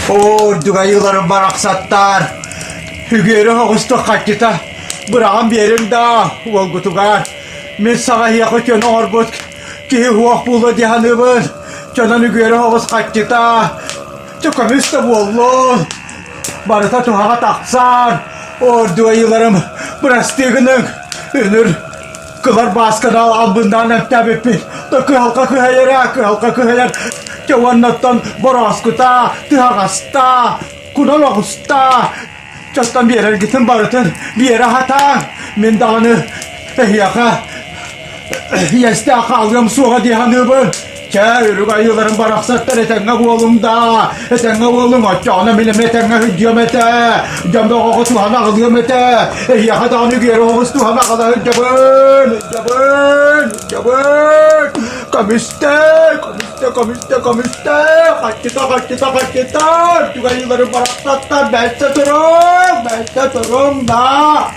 Ордук айыыларым барахсаттар, үгүөрү оҕустук хаччыта быраҕан биэриҥ даа уолгутугар. Мин саҕа эһиэхэ үтүөнү оҥорбут киһи уох буолуо дии саныыбын. Дьонон үгүөрү оҕус хаччыта, чэ көмүс да буоллун. Барыта туһаҕа тахсан, ордук айыыларым бырастыы гыныҥ, үнүр Кылар Баасканы албыннаан эмтээбиппит. Да кыһалҕа кыһайар ээ, кыһалҕа кыһайар. Дьэ уоннаттан борооскута, тыһаҕаста, кунан оҕуста. Чоттон биэрэргитин барытын биэрэ сатааҥ. Мин даҕаны эһиэхэ иэстээх хаалыам суоҕа дии саныыбын. Чэ, үрүҥ айыыларым барахсаттар этэҥҥэ буолуҥ даа, этэҥҥэ буолуҥ, оччоҕуна мин эмиэ этэҥҥэ сылдьыам этэ, дьон бөҕөҕө туһана аҕалыам этэ, эһиэхэ даҕаны үгүөрү оҕус туһана аҕала сылдьабын, сылдьабын, сылдьабын, көмүстэ, көмүстэ, көмүстэ, көмүстэ, хаччыта, хаччыта, хаччыта, үрдүк айыыларым барахсаттар, бэйсэ туруҥ, бэйсэ туруҥ даа.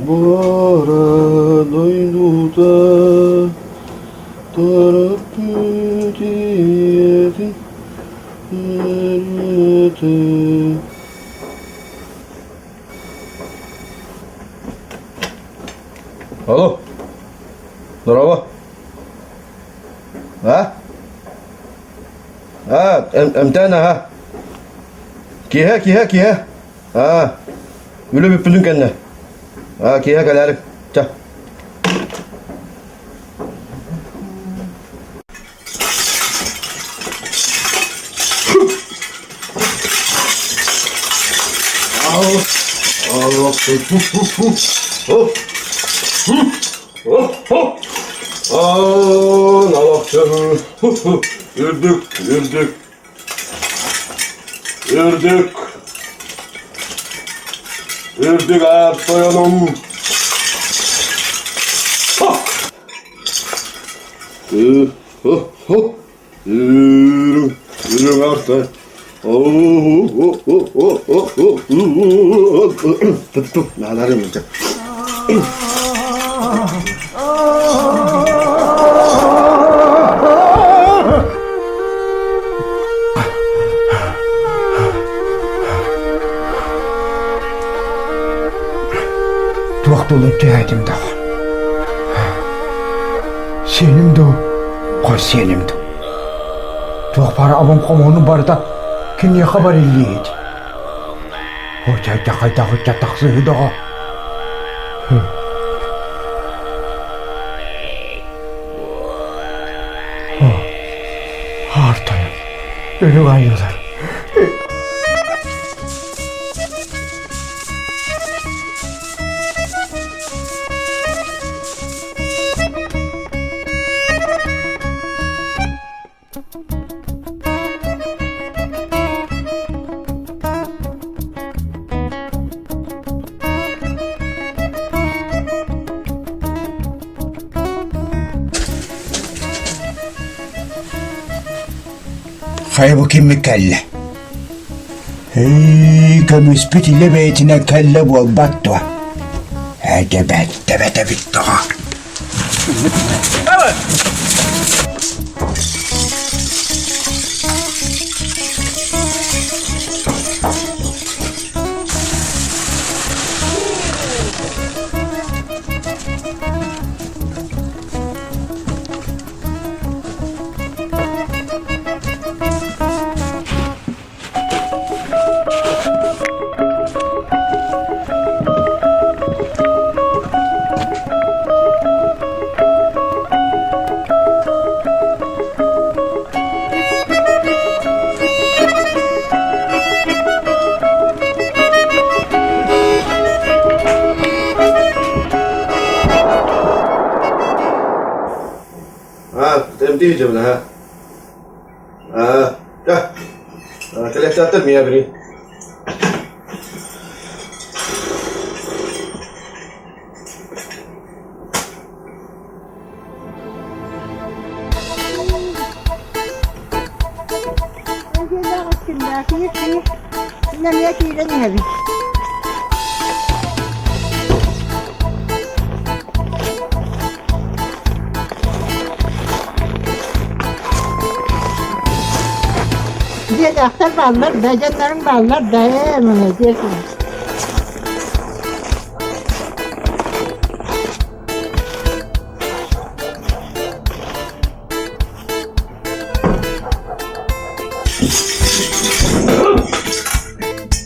Бара дойдута төрөппүт ийэтин ырыата Алло, здорово. А? А, эмтээн аха. Киэһэ, киэһэ, киэһэ. Аа, үлэ бүппүтүн кэннэ. Аа, киэһэ кэлээрик. Ча. Үрдүк, үрдүк, үрдүк, үрдүк аат тойонум. Үрүҥ, үрүҥ артай. Туох буолан түһээтим даҕа? Сиэним дуу, хос сиэним дуу? Туох баара абам хомуһуну барыта киниэхэ бариллиит. Очайда хайдах ыччат тахсыһы даҕа? Артайым, өлүк айыылар. Хайа бу киммит кэллэ? Эй, көмүспүт илэ бэйэтинэн кэллэ буолбат дуо? Ээ, бэт, тэбэтэ бүттэҕэ. А, эмтии дьэбинэ, ha. А, да. Кэлэктээттэр миэ бiri. Эмиэ киирэн иһэбин. Дьиэлээхтэр бааллар да, дьоннорум бааллар да, ээ, молодец.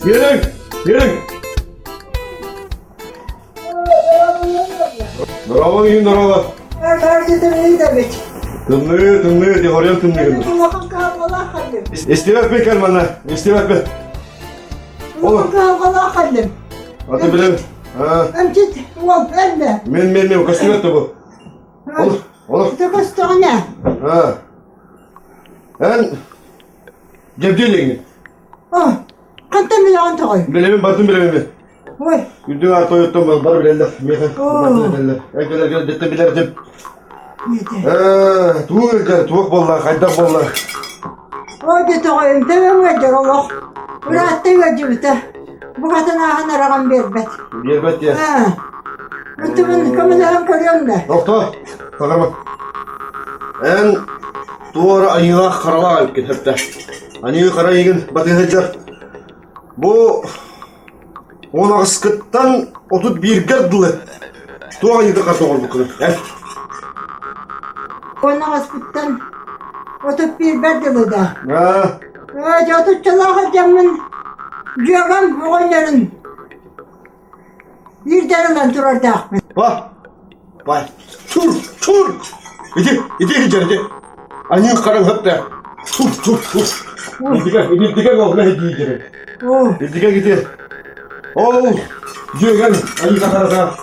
Yürü, yürü. Здорово, Игин, здорово. Тымныы, тымныы, дегорен тымныы. Истибэппин кэл манна, истибэппин. Аты билем. Мен, мен, мен, көстүбэт бу. Ол, ол. Көстөҕүнэ. Эн дьэбдиэлиҥ. Хантан билэҕин тоҕой? Билэбин, бардым билэбин. Ой. Үрдүк аат тойоттон бары билэллэр. Миэхэ билэллэр. Эгэлэргэ деттен билэрдим. Ээ, туох ыалдьар, туох буолла, хайдах буолла? Ой, дьэ тоҕойум, төбөм ыалдьар олох. Ыраатта ыалдьыбыта. Букатын ааһан араҕан биэрбэт. Биэрбэт диэ. Ытыбын көмөлөһөн көрүөм да. Тохто, саҕарма. Эн туора айыылаах харалаах эбиккин хэптэ. Аньыы хара игин батыһыдьар. Бу 18-кыттан 31-гэр дылы туох айыыта харса оҥорбуккунуй эн? 18-пыттан 31-бэр дылы да. Аа. Ээ, дьэ отуччалаах сылдьаммын дьүөгэм оҕонньорун биирдэн ылан турардаахпын. Ба! Бай! Чур! Чур! Иди, иди иһдьэр, иди. Аньыы хараҥ хөптө. Чур, чур, чур. Илдигэ, илдигэ оҕуна иһдиидири. Илдигэ гити. Ол, дьүөгэн, аньыы харата.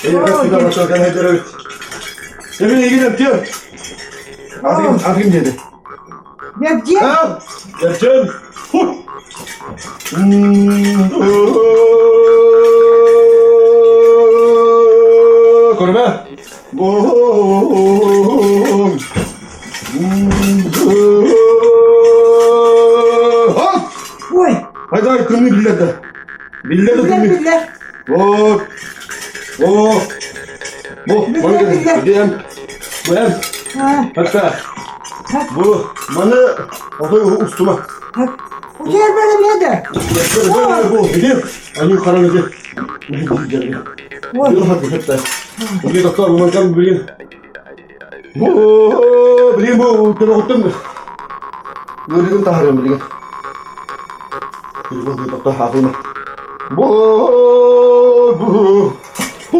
Эйэҕэс сүдэ кэлэн иһдьэрэбит. Эбин игин эмтиэ. Атыгын, атыгын диэди. Бэбдиэн. Бэбдиэн. Көрбө. Быһа тымныы биллэр да. Биллэр да Биллэр тымныы. биллэр. О, о, бу, Биллэр биллэр. Диэн, бу эм, А, hatta бу маны отой устума. Утуйар бэлэмиэ да. Бу, иди, они харан иди. Ой, Иди, доктор, мантан блин. Бу, блин, бу, төбөҕүттэн ыарыытын таһаарыам билигин. Телефон доктор хаатыма. Бу, бу, фу,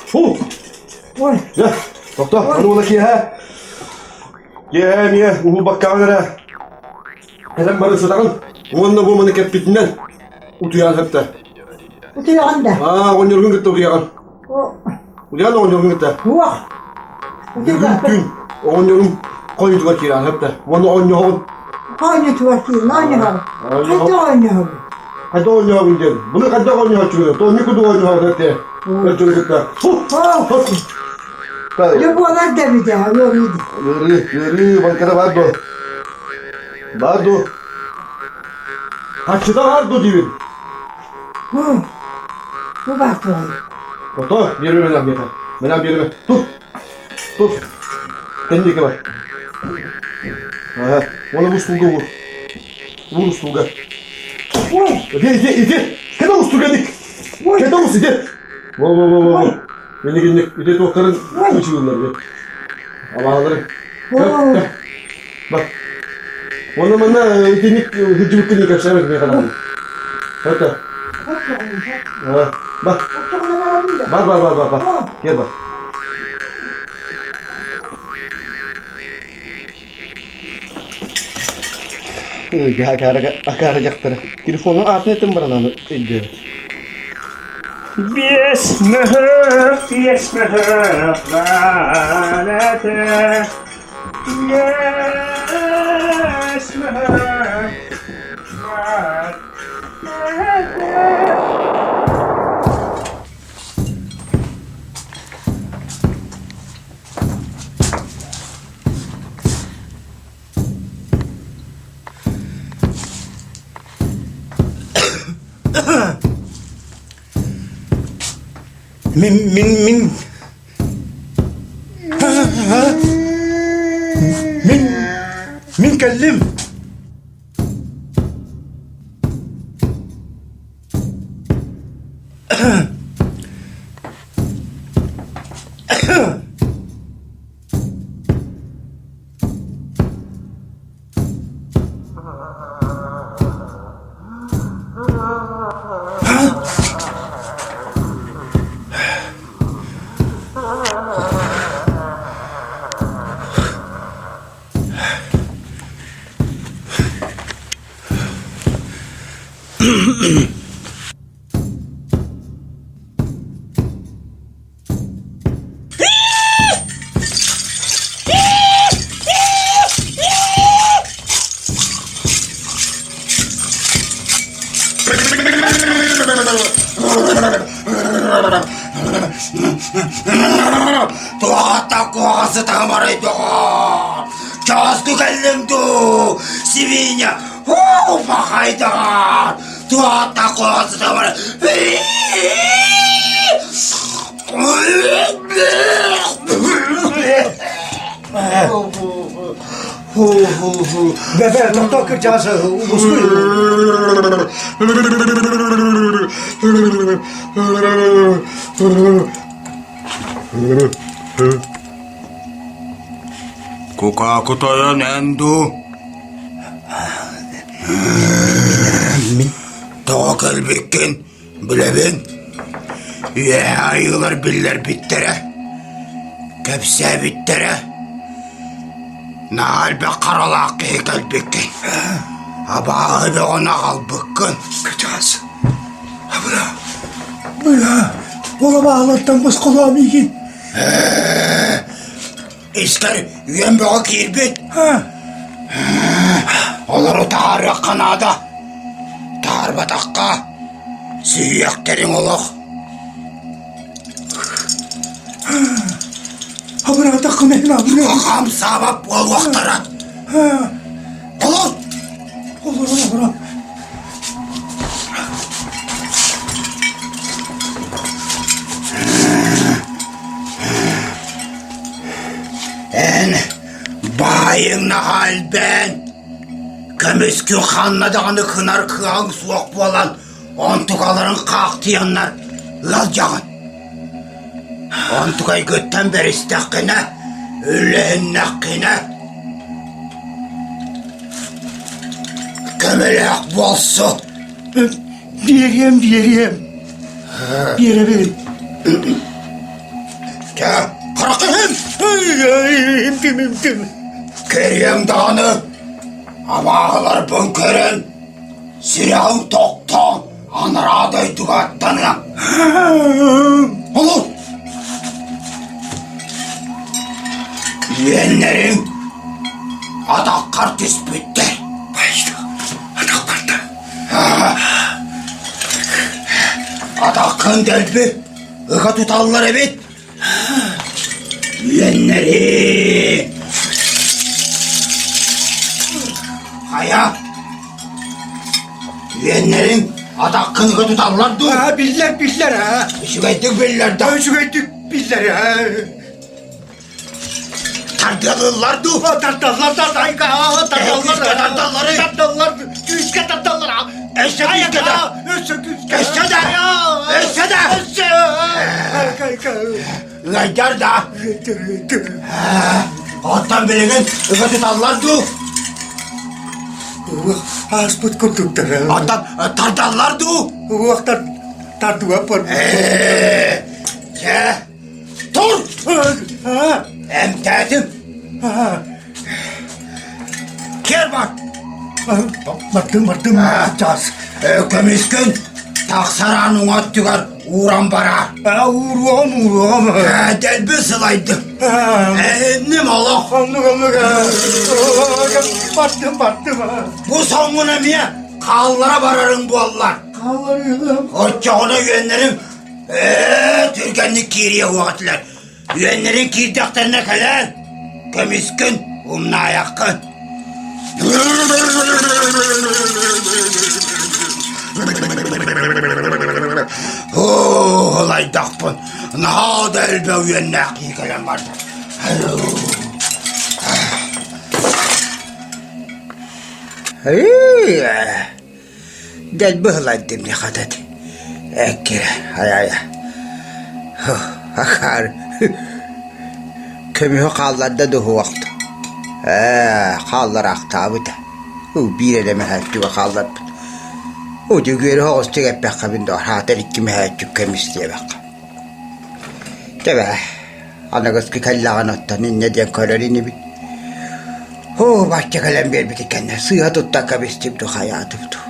фу. ой, Дьэ, доктор, аны уола киэһэ. Киэһэ эмиэ уһулбаккаҕын эрэ. Кэлэн бары сытаҕын. Уонна бу маны кэппитинэн утуйан сытта. утуйаҕын да. Аа, оҕонньоргун кытта утуйаҕын. Утуйан оҕонньоргун кытта. Суох. Бүгүн күн оҕонньорум хойутугар киирэн сытта. Уонна оонньоһоҕун. Оонньотугар киирэн оонньоһоҕун. Хайдах оонньоһоҕун? Хайдах оонньоһоҕун диэн. Буну хайдах оонньоһооччугун? Тоонньу курдук оонньоһоҕун этэ. Өрдөрү кытта. Фу! Дьэ буолар да эбит ээ, ыарыы. Ыарыы, ыарыы, банката баар дуо? Баар дуо? Хаччыта баар дуо диибин? Бу баар туой. Ото, биэрбэ мэнэ биэрбэ. Мэнэ биэрбэ. Тут. Тут. Кэнники бар. Ага. Оны бу стулга уур. Уур устулга. Ой. Иди, иди, иди. Кэдэ устулга ник. Ой. Кэдэ ус, иди. Во, во, во, во. Мени гинник, иди туохтарын ычыыллар иди. Абаалары. Бар. Уонна манна итинник сылдьыбыккын кэпсээбэт миэхэ даҕаны. Это. Бар. Бар, бар, бар, бар, бар. Кел бар. Акаара дьахтара. Телефонун аатын этим баран аны өйдөөбөт. Биэс мөһөх, биэс мөһөх баар этэ. Биэс мөһөх баар этэ. Мин мин мин Мин мин кэллим. Туохата куоҕасы таһымарай доҕоор! Чооску кэллиҥ дуу, сибиинньэ, һуу, пахай доҕоор! Туохата куоҕасы таһымарай Бэбэ, тохтоо кырдьаҕас ускуй. Кукааку тойон эн дуу? Мин Тоҕо кэлбиккин Билэбин, үөһэ айыылар биллэрбиттэрэ, кэпсээбиттэрэ. Наһаа элбэх харалаах киһи кэлбиккин, абааһы бөҕөнү аҕалбыккын. Кычаас, абыра, быһа, ол абааһылартан босхолоо миигин. Искэр үөн бөҕө киирбит. Олору таһаарыахха наада. Таһаарбатахха, сүһүөхтэриҥ олох. Абыраатаххына иһин абырыам. Хамсаабат буолуохтара. Олор! Олорон, олорон. Айыҥ наһаа элбээн, көмүскүн ханна даҕаны кынар кыаҕыҥ суох буолан, онтукаларын хаахтыйаннар ыалдьаҕын. Онтукайгыттан бэристэххинэ, үллэһиннэххинэ, көмөлөөх буолсу. Биэриэм, биэриэм. Биэрэбин. Чэ, хараххын! Имтим, имтим. Кэриэм даҕаны абааһыларбын көрөн, сүрэҕиҥ тохтоон, анараа дойдуга аттаныам. Олор! Үөннэриҥ атаххар түспүттэр. Атахпарда. Атаххын дэлби ыга туталлар эбит. Үөннэри! Хайа? Үөннэриҥ атаххын ыга туталлар дуо? Аа, биллэр, биллэр, аа. Үчүгэйдик биллэр да. Үчүгэйдик биллэр, аа. Тардыалыыллар дуу? Тардаллар, тардаллар, Күүскэ тардаллар. Тардаллар, күүскэ тардаллар. Өссө күүскэ да. Өссө күүскэ. Өссө да. Өссө да. Өссө. Ыайдар да. Оттон билигин ыга туталлар дуу? Ааспыт курдуктар. Оттон тардаллар дуу? Уохтар тардыга бар. Чэ, Тур! Эмтээтим. Киэр бар! Бардым, бардым, чаас. Көмүскүн тахсараан уҥа өттүгэр ууран бараар. Ууруоҕум, ууруоҕум. Дэлби сылайдым. Эһинним олох. Оннук, оннук. Бардым, бардым. Бу соҥҥун эмиэ хааллара барарыҥ буоллар. Хаалларыым. Оччоҕуна үөннэрим Ээ, түргэнник киириэ уох этилэр. Үөннэрин киирдэхтэринэ кэлэн, көмүскүн умнаайаххын. Оо, ылайдахпын. Наһаа да элбэх үөннээх киһи кэлэн барда. Дэлби ыһылайдым дии хатат. Эккирэ, айа-айа. Акаары көмүһү хаалларда дуһуохт. Ээ, хааллараахтаабыта. Биир эрэ мөһөөччүгэ хаалларбыт. Удьугүөрү оҕустук эппэххэ доҕор, аатар икки мөһөөччүк көмүс диэбэххэ. Тэбэ, аныгыскы кэллэҕин оттон инньэ диэн көрөр инибин. Һуу, бачча кэлэн биэрбитин кэннэ сыыһа туттан кэбистим дуу, хайаатым дуу.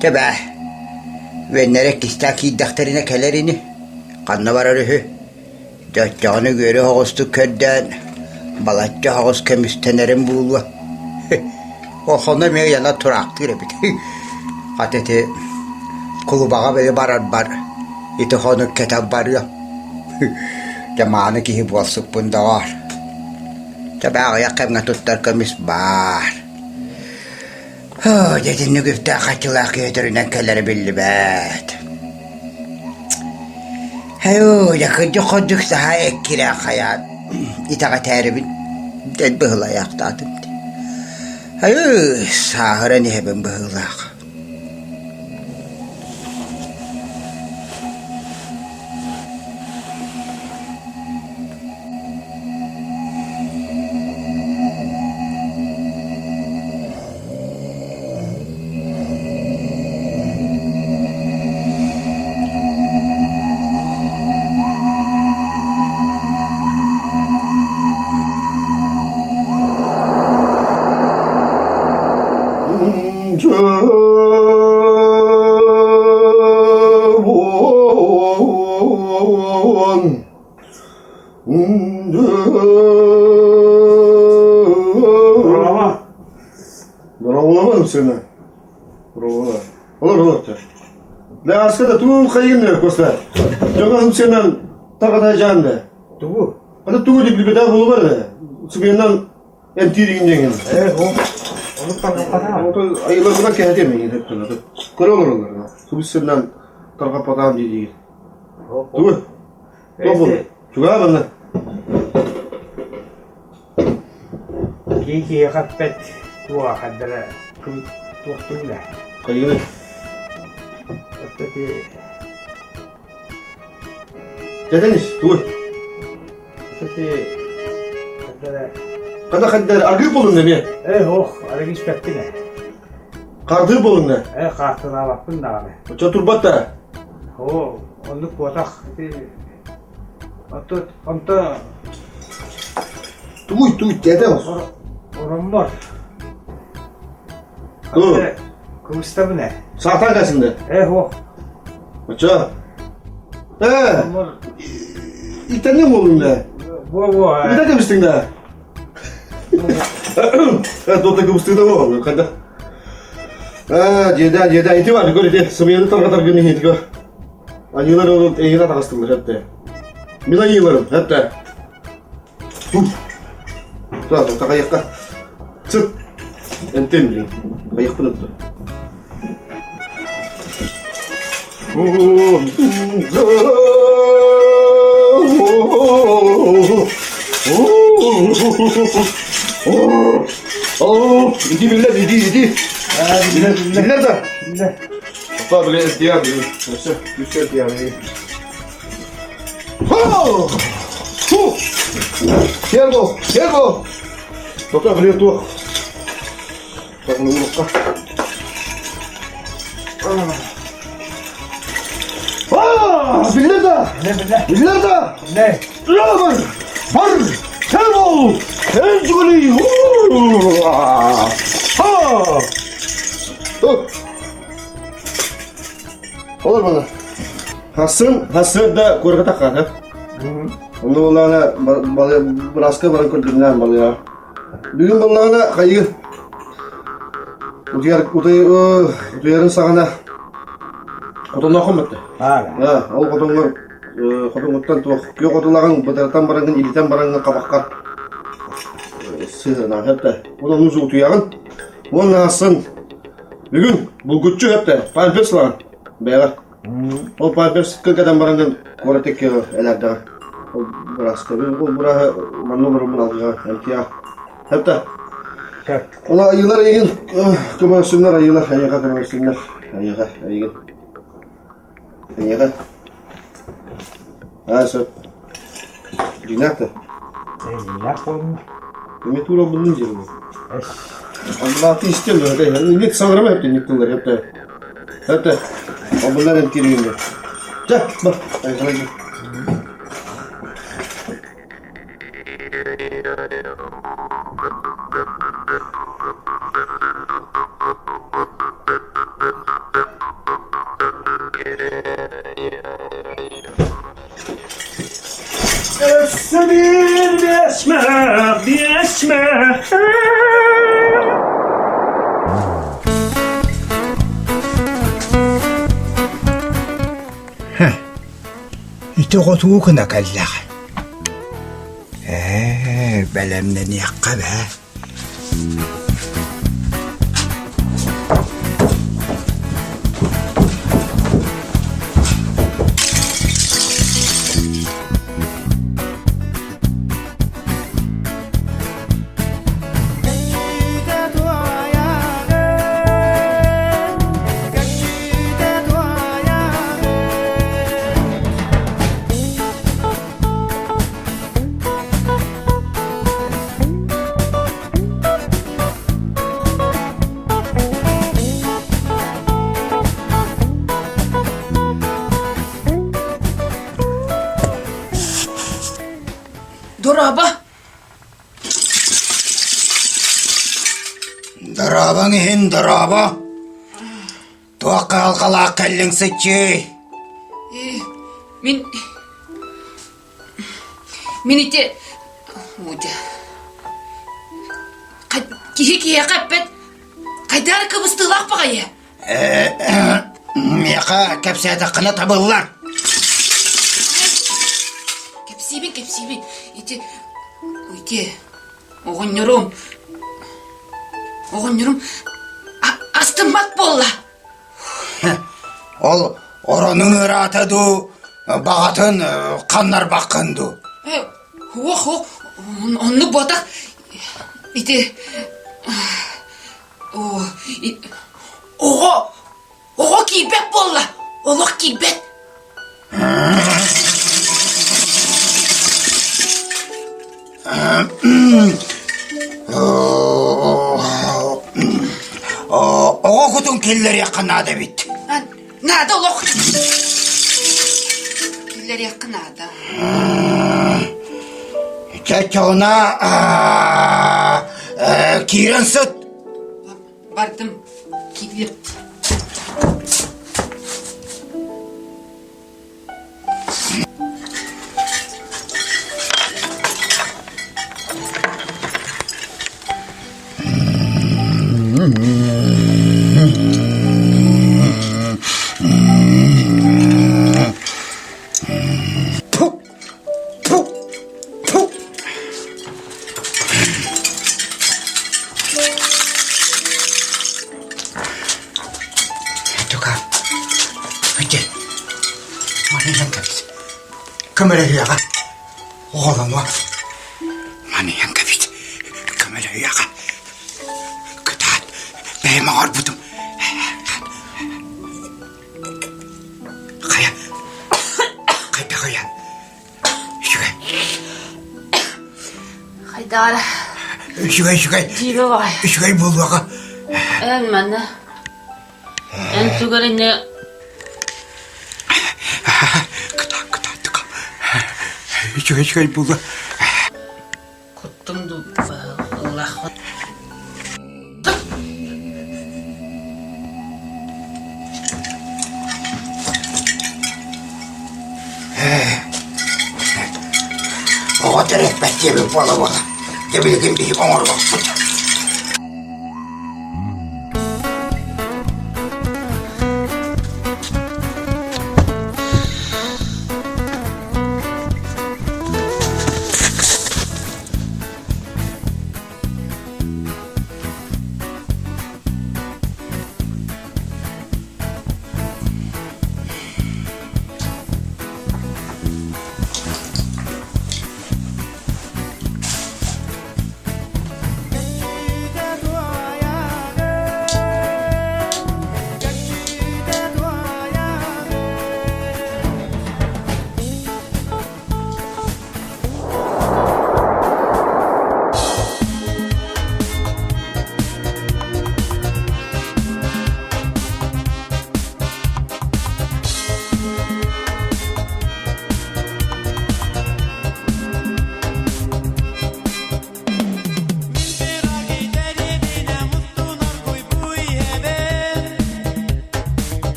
Тэбэ, үөннэрэ иккистээн киирдэхтэринэ кэлэр ини. Ханна барар үһү? Дьэ, оччоҕуна үөрэ оҕустук көрдөөн, балачча оҕус көмүстэнэрим буолуо. Охоно эмиэ ыйана тураахтыыр эбит. Хата ити кулубаҕа били барарбар ити хонук кэтэн барыам. Дьэ мааны киһи буолсукпун доҕоор. Дьэ бааҕыйах кэмҥэ туттар көмүс баар. Дьэ итинник үптээх хаччылаах киһи өтөрүнэн кэлэрэ биллибэт. Һайуу, дьэ кырдьык-хордьук саһаа эккирээн хайаан итэҕэтээрибин дэлби ыһылайаахтаатым дии. Айыы, сааһыран иһэбин быһыылаах. Bravo. Бороҕоломо сына. Бороҕоло. Олор олор. Лааска да тугу хайгын Коста. Дьоҥо сынан тагата жаанда. Тугу? Ата тугу деп билбетэ болу бар. Сымыянан эмтииригин диэҥин. Э, ол ону тарҕаппатаа. Айыларынан кэһэтиэм миҥин Көрө олороллор. Субуссынан тарҕаппатаам дии Тугу? Тугу? Чугаа манна. Киһи киһиэхэ эппэт туоҕа хайдара туохтуҥ да. Хайыгыный? Эппэти Дэтэн ис, тугуй? Эппэти хайдара Хана хайдара аргыы буолунна эмиэ? Ээ ох, арыгы испэппин ээ. Хардыы буолунна? Ээ хаартылаабаппын даҕаны. Оччо турбат да? Оо, оннук буотах. Ити Онто онто Тугуй, тугуй, тиэтэ Ороммор. Кыбыстабын ээ. Саатан касынды. Ээ суох. Оччо. Ээ. Итэнне буолуҥ да. Буо-буо. Итэ кыбыстыҥ да. Э, туота кыбыстыы да буолуҥ, хайда. Ээ, дьиэдэ, дьиэдэ, ити бар, көр ити, сымыйаны тарҕатаргын иһит көр. Айыылар олорон эйигин атаҕастыыллар эттэ. Мин айыыларым эттэ. Туох такайыкка. Сыт. Энтем билин. Айыкпын өттө. Иди биллэр, иди, иди. Биллэр да? Биллэр. Опа, били диа били. Өссө үскэ диа били. Хо! Фу! Керго, керго! Тота били туох. Тагын урукка. А, биллер да! Биллер да! Не. Бар! Бар! Керго! Эзгули! Ха! Тут! Олор бана. Хасын, хасын да куората хаата. Онно буллаҕына бырааска баран көрдүрүнээн балыйа. Бүгүн буллаҕына хайыы утуйар утуйарын саҕана хотоннооххун бэтте. Ол хотоҥҥор хотоҥҥуттан туох күөх отулаҕын бытарытан бараҥҥын илитэн бараҥҥын хабаххар сыһыанаах эттэ. Ол онус утуйаҕын. Уонна хасын Бүгүн булгуччу эттэ, памперс ылаҕын бэйэҕэр. Ол памперскын кэтэн бараҥҥын куорат икки элээрдэҕэ. Ол бырааска ол бырааһы манна олороммун алгыаҕа эмтиэҕэ. Эттэ. Ол айыылар эйигин көмөлөсүннэр айыылар эйиэхэ көмөлөсүннэр эйиэхэ эйигин эйиэхэ Аа сөп. Дьиҥнээх да? Дьиҥнээх буолла. Эмиэ тура буллун дьиҥ. Аллааты истиэм да, инник саҥарама эптэ инник тыллар эптэ. Эптэ. Обуннар эмтиирин Чэ, бар. Айхалай. Өссө биир биэсмэх, биэсмэх. Ити оҕо гына кэллэҕэ. Ээ, бэлэмнэниэххэ бээ. Дорообо! Дорообоҥ иһин дорообо! Туох кыһалҕалаах кэллиҥ сыччыый? Мин... Мин ити... Удя... Киһи киһиэхэ эппэт хайдах эрэ кыбыстыылаах баҕайы. Миэхэ кэпсээтэххинэ табыллар. Кэпсиибин, кэпсиибин. Ити... Ити... Оҕонньорум, оҕонньорум астыммат буолла. Ол оронуҥ ыраата дуу, баҕатын ханнарбаккын дуу? Суох, суох, оннук буотах. Ити О, оҕо оҕо киирбэт буолла, олох киирбэт. Оҕо кутун киллэриэххэ наада эбит. Наада олох. Киллэриэххэ наада. Чаччоҕуна киирэн сыт. Бардым. Киирдим. Тука, ити, маны иһэн кэбис. Көмөлөһүөҕэ. Оҕолонуо. Маны иһэн кэбис. Көмөлөһүөҕэ. Кытаат, бэйэм оҥорбутум. Хайа, хайдах ыйан? Үчүгэй. Хайдаара. Үчүгэй, үчүгэй. Дьиибэ баҕай. Үчүгэй буолуоҕа. Эн манна. Эн тугар инне Кытаат, кытаат, Үчүгэй, үчүгэй буолуо. Куттум дуу ыллаахпын. Оҕо төрөппөт диэбит буола-буола, дьэ билигин биһиги оҥорбоппут.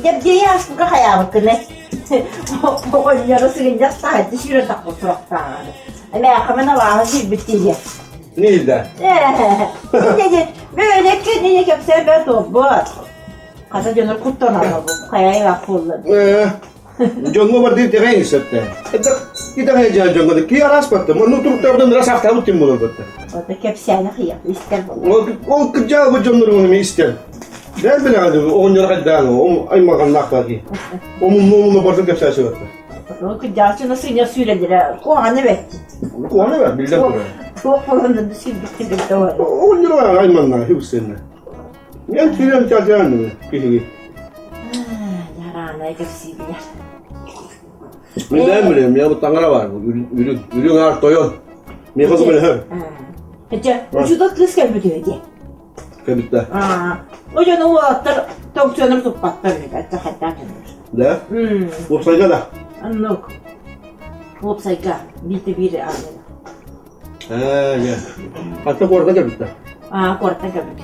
Дьэбдиэйи ааспыкка хайаабыккыный? Оҕонньору сыгынньах таһырдьа сүүрэн тахпыт сурахтааҕар. Эмээххэмин алааһы сүүрбүт дии. Нейда? Бөөле кинини кэпсээн бэрт буолбут. Хата дьонор куттаналлар бу. Хайа буолла. Дьоҥҥо бардыы итэҕэйин сөптө. Итэҕэй дьон дьоҥҥо да ки араас батта. Манну туруктардан ыраас ахтаабыт тим буолар батта. Ото кэпсээни хыйап истэр буолла. Ол кырдьаабыт дьоннорун эми истэр. Бэйэн билэҕин оҕонньор хайдаан аймалҕаннаах баки. Омунну бардын кэпсээси батта. Ол кырдьааччыны сыынньар сүүрэллэрэ куһаҕан эбэт. Куһаҕан эбэт, биллэн турар. Туох буолан да сүүрбүттэр Оҕонньор айманна хибсенне. Мен сүүрэн чалдьаан киһиги. Яраанай кэпсиибинэ. Мен бэйэм билиэм, я бу таҥара бар, үрүҥ үрүҥ аар тойон. Миэхэ көмөлөһөр. Дьэ, учуутал кыыс кэлбит үһү дии. Кэлбиттэ. О дьон уолаттар тоҥсуонун туппаттар үһү, хайдаан дьоннор. Да? Уопсайга да? Оннук. Уопсайга биирдэ биир аанньана. Ээ, дьэ. Хатта куората кэлбиттэ. Аа, куораттан кэлбит.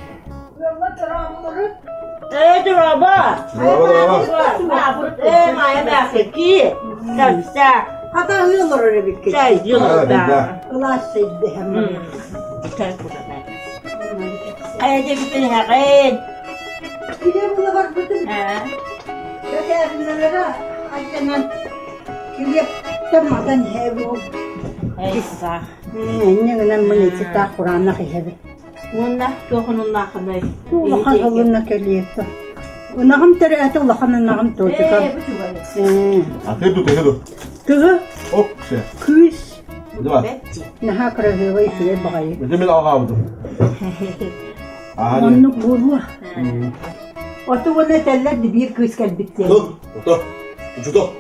Ээ, дороба! Дороба, дороба. Ээ, Майя Мэхики. Кэлсэ. Хата ыы олорор эбиккит. Чай, дьоллоох. Кылаас сыйдыһам. Хайа диэбиппин иһэҕин. Килиэп ыла барбытым. Кэтээбиннэлэрэ айанан килиэптэн матан иһэ буол. Эй, Инньэ гынан мын ити таах кураанах иһэбин. Уонна туох онуннаахыный? Улахан ылына кэлиэтэ. Ынаҕым төрөөтө улахан ынаҕым туочука. Аты ду төһө ду? Тыгы Ок, се. күүс Давай. наһаа кыраһыабай үчүгэй баҕайы. Мин мен аҕаабытым. Оннук буолуо. Оту уонна этэллэр биир кыыс кэлбит диэн. Ото. Жуто.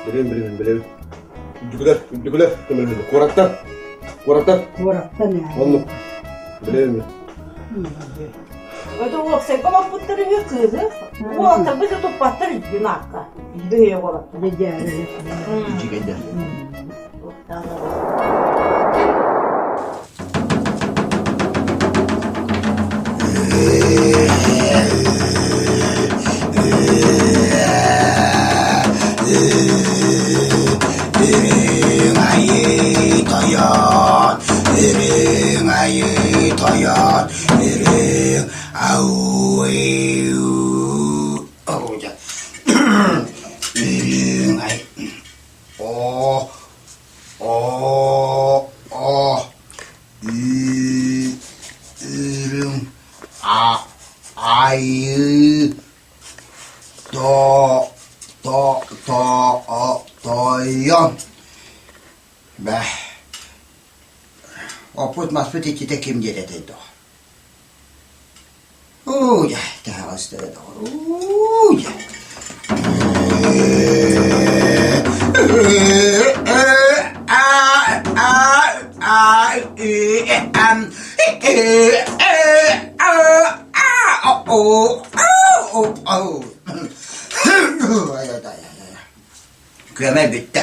Билем, билем, билем. Үрдүкүлэр, үрдүкүлэр көмөлөһөллөр. Куораттан. Куораттан. Куораттан ээ. Оннук. Билэбин. Өтө уопсайга олорбуттар үһү кыыһы. Уолаттарбыт да туппаттар үһү наакка. Бөһүйэ уолаттар. Үчүгэйдэр. Үрүҥ айыы тойон, үрүҥ айыы тойон, үрүҥ үрүҥ ай О О О Ү үрүҥ а айыы то то то о тойон Бээ оппут маспыт иччитэ ким диэн этэй доо Уу дьэ таһаҕастара доҕор уу дьэ Күөмэй бүттэ.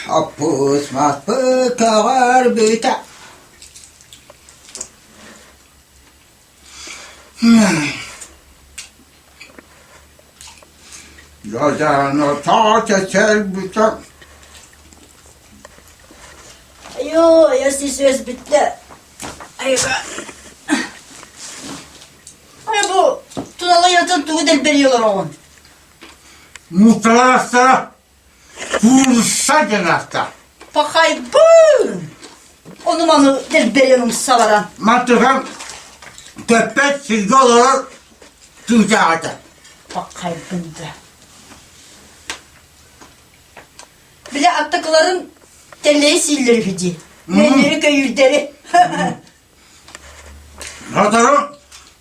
Оппус маспыт көҕөр бүтэ. Айоо, если бүттэ. Айга. Ай бу тулалайатын тугу дэлбэрий олороҕун? Мукталаастара куурусса диэн ааттаах. Пахайбын! Ону маны дэлбэрийэн умсаларан. Мантыгам көппөт сиргэ олорор тыытаах этэ. Пахайбын да. Бile аттакыларын тэллэйи сииллэр үһү дии. Үөннэри көйүүрдэри. Сотору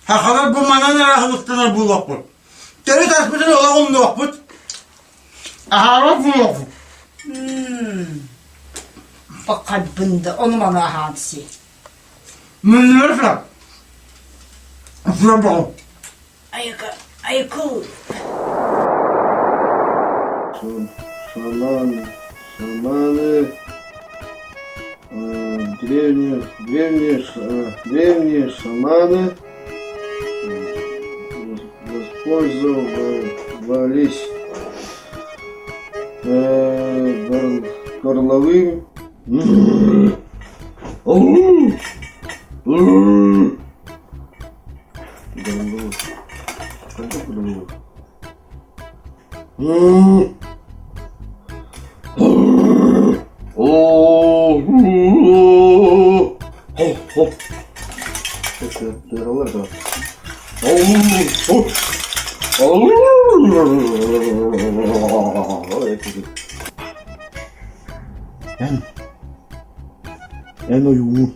сахалар бу манан эрэ аһылыктанар буолуохпут. Төрүт аспытын олох умнуохпут. Аһаабат буолуохпут. Пахайбын да ону маны аһаан сии. Муннура Сура Айка, айкыл. Шаманы, шаманы, древние, древние, древние шаманы воспользовались горловым Эн, эн ойууҥун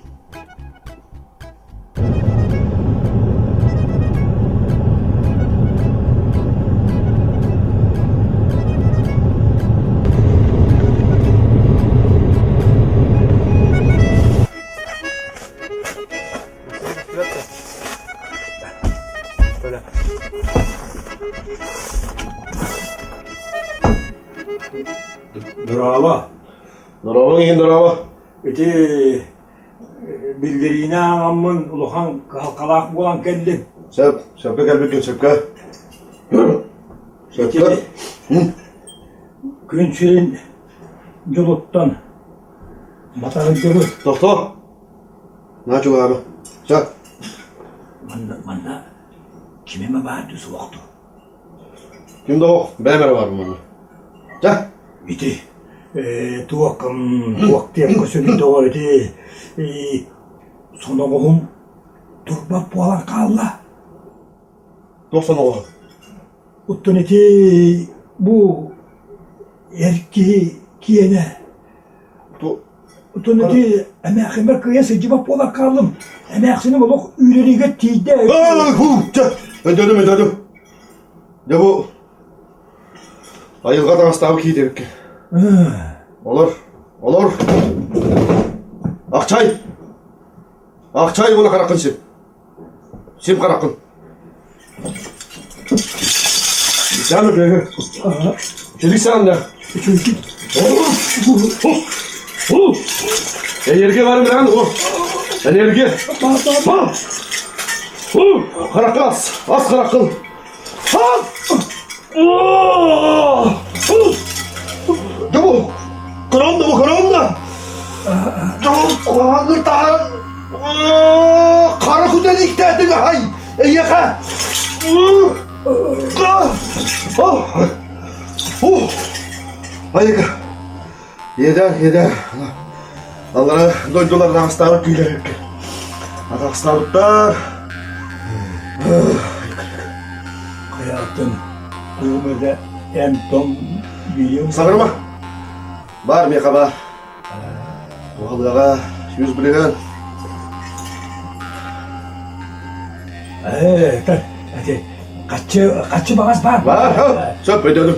Дорообо. Дорообоҥ иһин дорообо. Ити биллэриини ааҕаммын улахан кыһалҕалаах буолан кэллим. Сөп, сөпкө кэлбиккин сөпкө. Сөпкө. Күн сирин дьолуттан. Батарыйдыбыт. Тохтоо. На чугаһаама. Ча. Манна, манна ким эмэ баар дуу суох дуу? Ким да суох, бэйэм эрэ баарбын манна. Ча. Ити туох туох диэххэ сөбүй доҕор ити соноҕоһум турбат буолан хаалла. Туох соноҕоһо? Оттон ити бу эр киһи киэнэ Оттон ити эмээхсиммэр кыайан сылдьыбат буолан хааллым. Эмээхсиним олох үүрэригэр тиийдэ. Чэ, өйдөөтүм, өйдөөтүм. Дьэ бу айылҕа таҥастаабыт киһи эбиккин. Олор, олор. Ахчай! Ахчай уола хараххын сип. Сип хараххын. Сааны бэгэ. Чөлүк саанда. Энергия бар миран о. Энергия. Хараххын ас. Ас хараххын. Дыбу. Кырам да бу кырам да. Куһаҕанныр таһан хара күтэн иктээтиҥ аһай эйиэхэ. Айыка. Иэдээн, иэдээн. Аллара дойдулар атаҕастаабыт киилэриккэ. Атаҕастаабыттар. Хайаатын тугум эрэ эм-том билиэм. Саҥарыма. Бар миэхэ бар. Туһалыаҕа 100 бырыһыан. Ээ, ити хаччы, хаччы баҕас баар. Баар, сөп өйдөөдүм.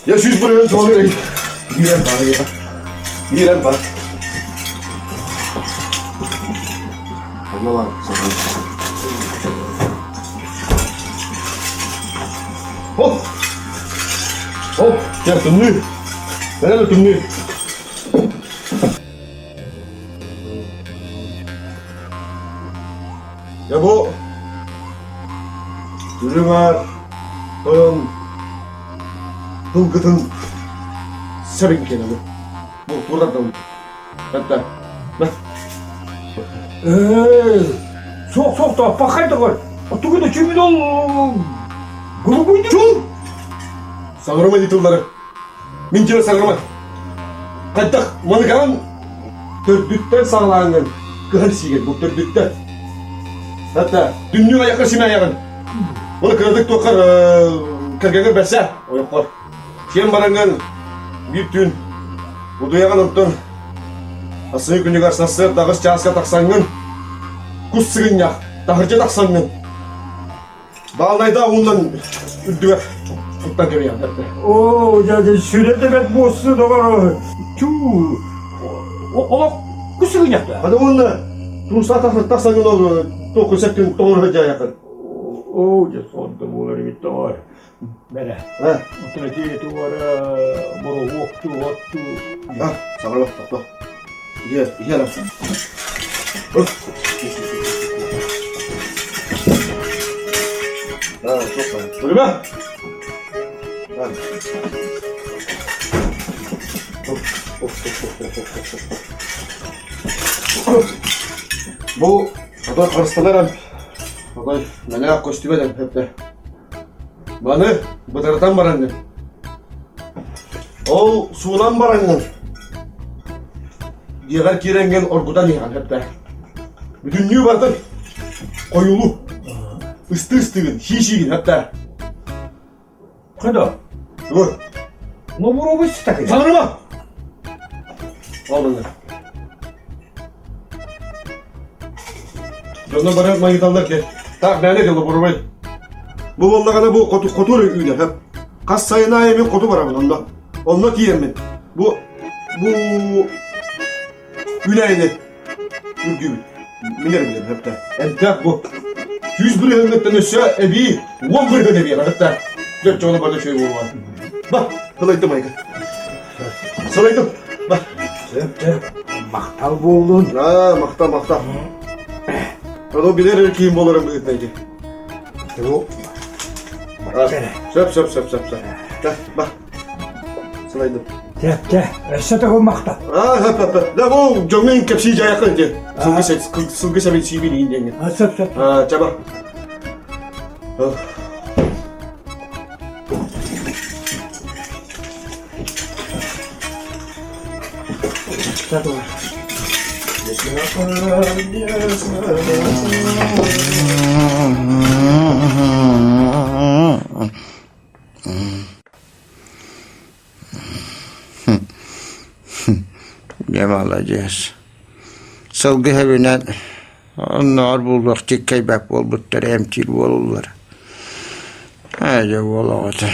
Я 100 бырыһыан суолу Биирэн бар, биирэн бар. Онно Хоп! Хоп! Дьэ, тымныы. Бэрэ тымныы. Дьэ бу үрүҥ аар тойон тылгытын сэбин киэнэ бу. Бу туурардабын. Этэ. Суох, суох, тооппаххай доҕор. Тугу да чүмүн ол голубуйду. Чул! Саҥарыма дии тыллары. Мин дьиэ саҥарыма. Хайдах маныгаан төрдүттэн саҕалааҥҥын кыһан сиигин бу төрдүттэн. Хата дүннүк айахха симээйэҕин. Оны кыратык туоххар кэргэҥҥэр бэрсэ ойоххор. Сиэн бараҥҥын биир түүн утуйаҕын онтон Ассыы күнүгэр сарсыарда аҕыс чааска тахсаҥҥын кус сыгынньах таһырдьа тахсаҥҥын баалайдаах уунан үрдүгэр куттан кэбиһэн эрдэ. Оо, дьэ, сүрэ да бэрт буолсу доҕор. Чуу, олох кус сыгынньахта. Хата уонна тууса тахсаҥҥын ол туох күн тоҥор сылдьаайаххын. Оо, дьэ, сонто буолар эбит доҕор. Бэрэ. Оттон ити туора бороһуоктуу, оттуу. А, саҥарба, тохтоо. Иһэ, иһэ эрэ. Көрүмэ! Бу отой харыстанар отой мэнээх көстүбэт эппэ. Маны бытарытан бараҥҥын. Ол суунан бараҥҥын. Дьиэҕэр киирэҥҥин оргутан иһэҕин эптэ. Бүтүннүү бардын. Хойулу. Ыстыы ыстыгын, сии-сиигин эптэ. Куда? Тугу? Лобуровый сытакы. Саҥарыма! Ол манна. Дьонно бары майгыталлар ки. Так, мээнэ дьоло боруобай. Бу буоллаҕына бу хоту хоту эрэ үүнэр хөп. Хас сайын аайы мин хоту барабын онно. Онно тиийэммин. Бу бу үүнээйини үргүүбүт. Мин эрэ билэбин хөптө. Элбэх бу. 100 бырыһыаҥҥыттан өссө эбии 10 бырыһыан эбиэҕэ хөптө. Дьэ, дьоно бары үчүгэй буолуоҕа. Ба, сылайдым айга. Сылайдым. Ба. Сөп, сөп. Махтал буоллун. Аа, махтал, махтал. Ону билэр эрэ киин буоларым быһыытынан ити. Бу. Сөп, сөп, сөп, сөп, сөп. Ба. Сылайдым. Чэ, чэ, өссө төгүл махтал. Аа, хөп, хөп, хөп. Да, бу дьоҥҥо кэпсии дьайаххын дии. Сылгы сылгы сэбин сиибин иин диэҥҥэ. А, сөп, сөп. Аа, чаба. Дьэ маладьыас. Сылгы сөбүнэн оннооҕор буолуох чиккэйбэт буолбуттар эмтиир буолуллар. Ээ дьэ уол оҕото.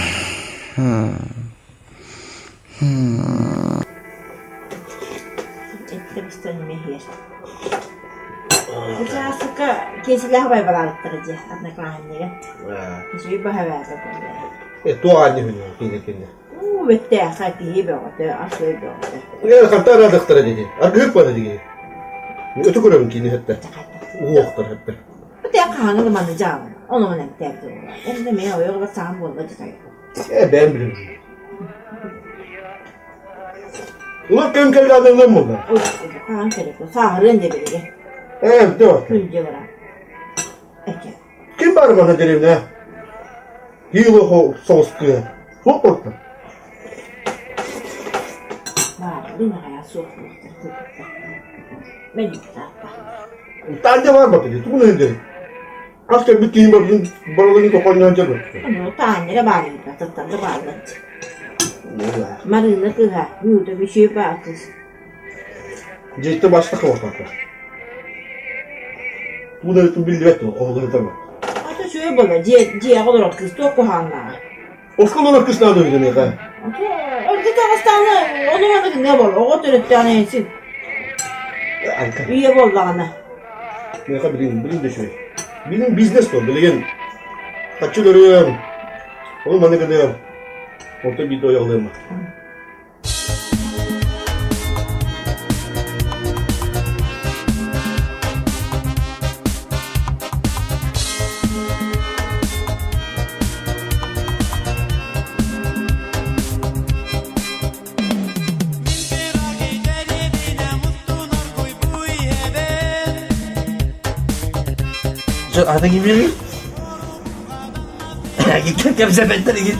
Учаастакка киэсэлээх байбалаабыттара дии однокласснига. Үчүгэй баһабаата буолла. Э, туох аанньа үһүнү кине кине. Уу бэттээхэ киһи бөҕөтө, ас-үөл бөҕөтө. Э, хантан араадахтара диги. Аргыһык бары диги. Өтө көрөбүн кини хэтте. Уохтар хэтте. Бу хаһаҥы да манны дьаалан. Ону ман эмтээбит буолла. Эмне мэ ойоҕо саам буолла дьатай. Э, бэйэм билим. Улар кэм кэллэҕинэ буолла. Хаһан кэлэ сааһырыан да билигэ. Ээ, бүтэ барта. Күндү бара. Эке. Ким баар манна деревня? Киило соҕус кыа. Суох барта. Баар, дин аҕая суох буолтар кыргыттар. Мен тааппа. Таанньа баар бата дии, тугун иһин Хас кэлбит киһи барытын барыларын тохонньоон дьэ Ну, Таанньа баар эбит, аттан да бааллар. Марыына кыыһа, Нюта Мүчүө баар кыыс. Дьиэттэ бастакы буолтаата. Тугун биллибэт дуо, хоһулаһытар Ата үчүгэй буолла, дьиэ дьиэҕэ олорор кыыс туох куһаҕаннааҕа. Оскуола олорор кыыс наада үһү миэхэ. Ордук таҕыстаҕына ону маны гыныа буол, оҕо төрөттөҕүнэ син үйэ буоллаҕына. Миэхэ билигин билигин да үчүгэй. Билигин бизнес буол, билигин хаччы өлөрүөм, ону маны гыныам, онтон биирдэ ойоҕолуом. Аты кимири? Кэпсэпэттэр игин.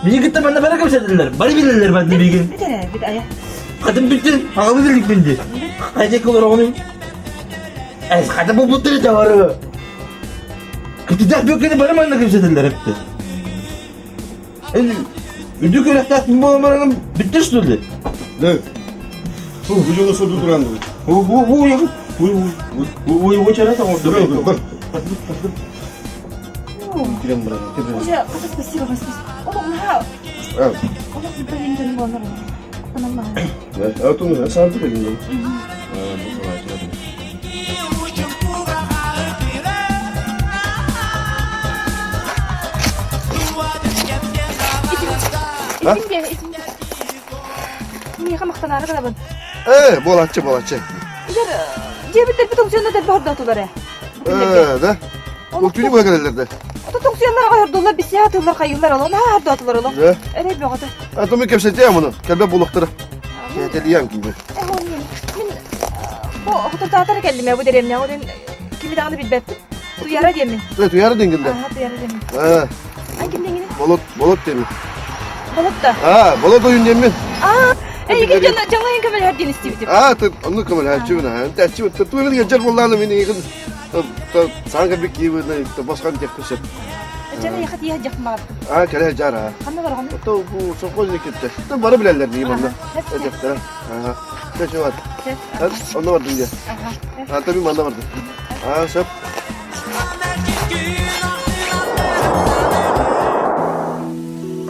Биһиги кытта манна бары кэпсэтэллэр. Бары билэллэр манна биһигин. Бит эрэ, бит айа. Хатын бүттүн, аҕабы биликпин дии. Хайдах олороҕунуй? Эс, хата булбуттар этэ бары. Кытыдах бүккени бары манна кэпсэтэллэр эпти. Үрдүк үөрэхтээх буолан баран бүттэ что ли? Да. Бу бу суду туран. Бу бу бу бу бу бу чара там Dur. Кирем брат. Уже, спасибо, спасибо. Олох, олох билин дьон буолар. Анамма. А то сам ты билин. Миэхэ махтанаары гынабын. Э, буолаччы, буолаччы. Илер, дьиэбиттэрбит тоҥсуйанна дэлби хордоотулар ээ. Э, да? Ол түүнү быһа кэлэллэр да. Ото тоҥсуйаннар аҕай хордууллар, бисиэ атыыллар, хайыыллар, ол наһаа хордоотулар олох. Да? Эрэй бөҕөтө. А то мы кэпсэтиэм ону, кэлбэт буолуохтара. Кээтэлиэм киинэ. Мин бу хотурдаатар кэллим ээ бу дэриэбинэҕэ ол иһин кими даҕаны билбэппин. Туяра диэммин. Э, Туяра диэҥҥин да? Аха, Туяра диэммин. Э, Ай ким диэҥҥиний? Болот, Болот диэммин. Болот да? А, Болот ойун диэммин. Аа, эйигин дьон дьоҥҥо иһин көмөлөһөр диэн истибитим. Аа, ты онну көмөлөһөөччүбүн аа. Тэччи туйбун геджер буоллааны мин игин саҥа кэлбит киһи босхон диэхпин сөп. Дьэ, яхат иһэ дьахмааттым. Аа, кэлэ дьар аа. Ханна бараҕын? То бу совхозник кетте. То бары билэллэр дии манна. Этехтэрэ. Аа. Чэ, чэ бар. Онно бардым дьэ. Аа, таби манна бардым. Аа, сөп.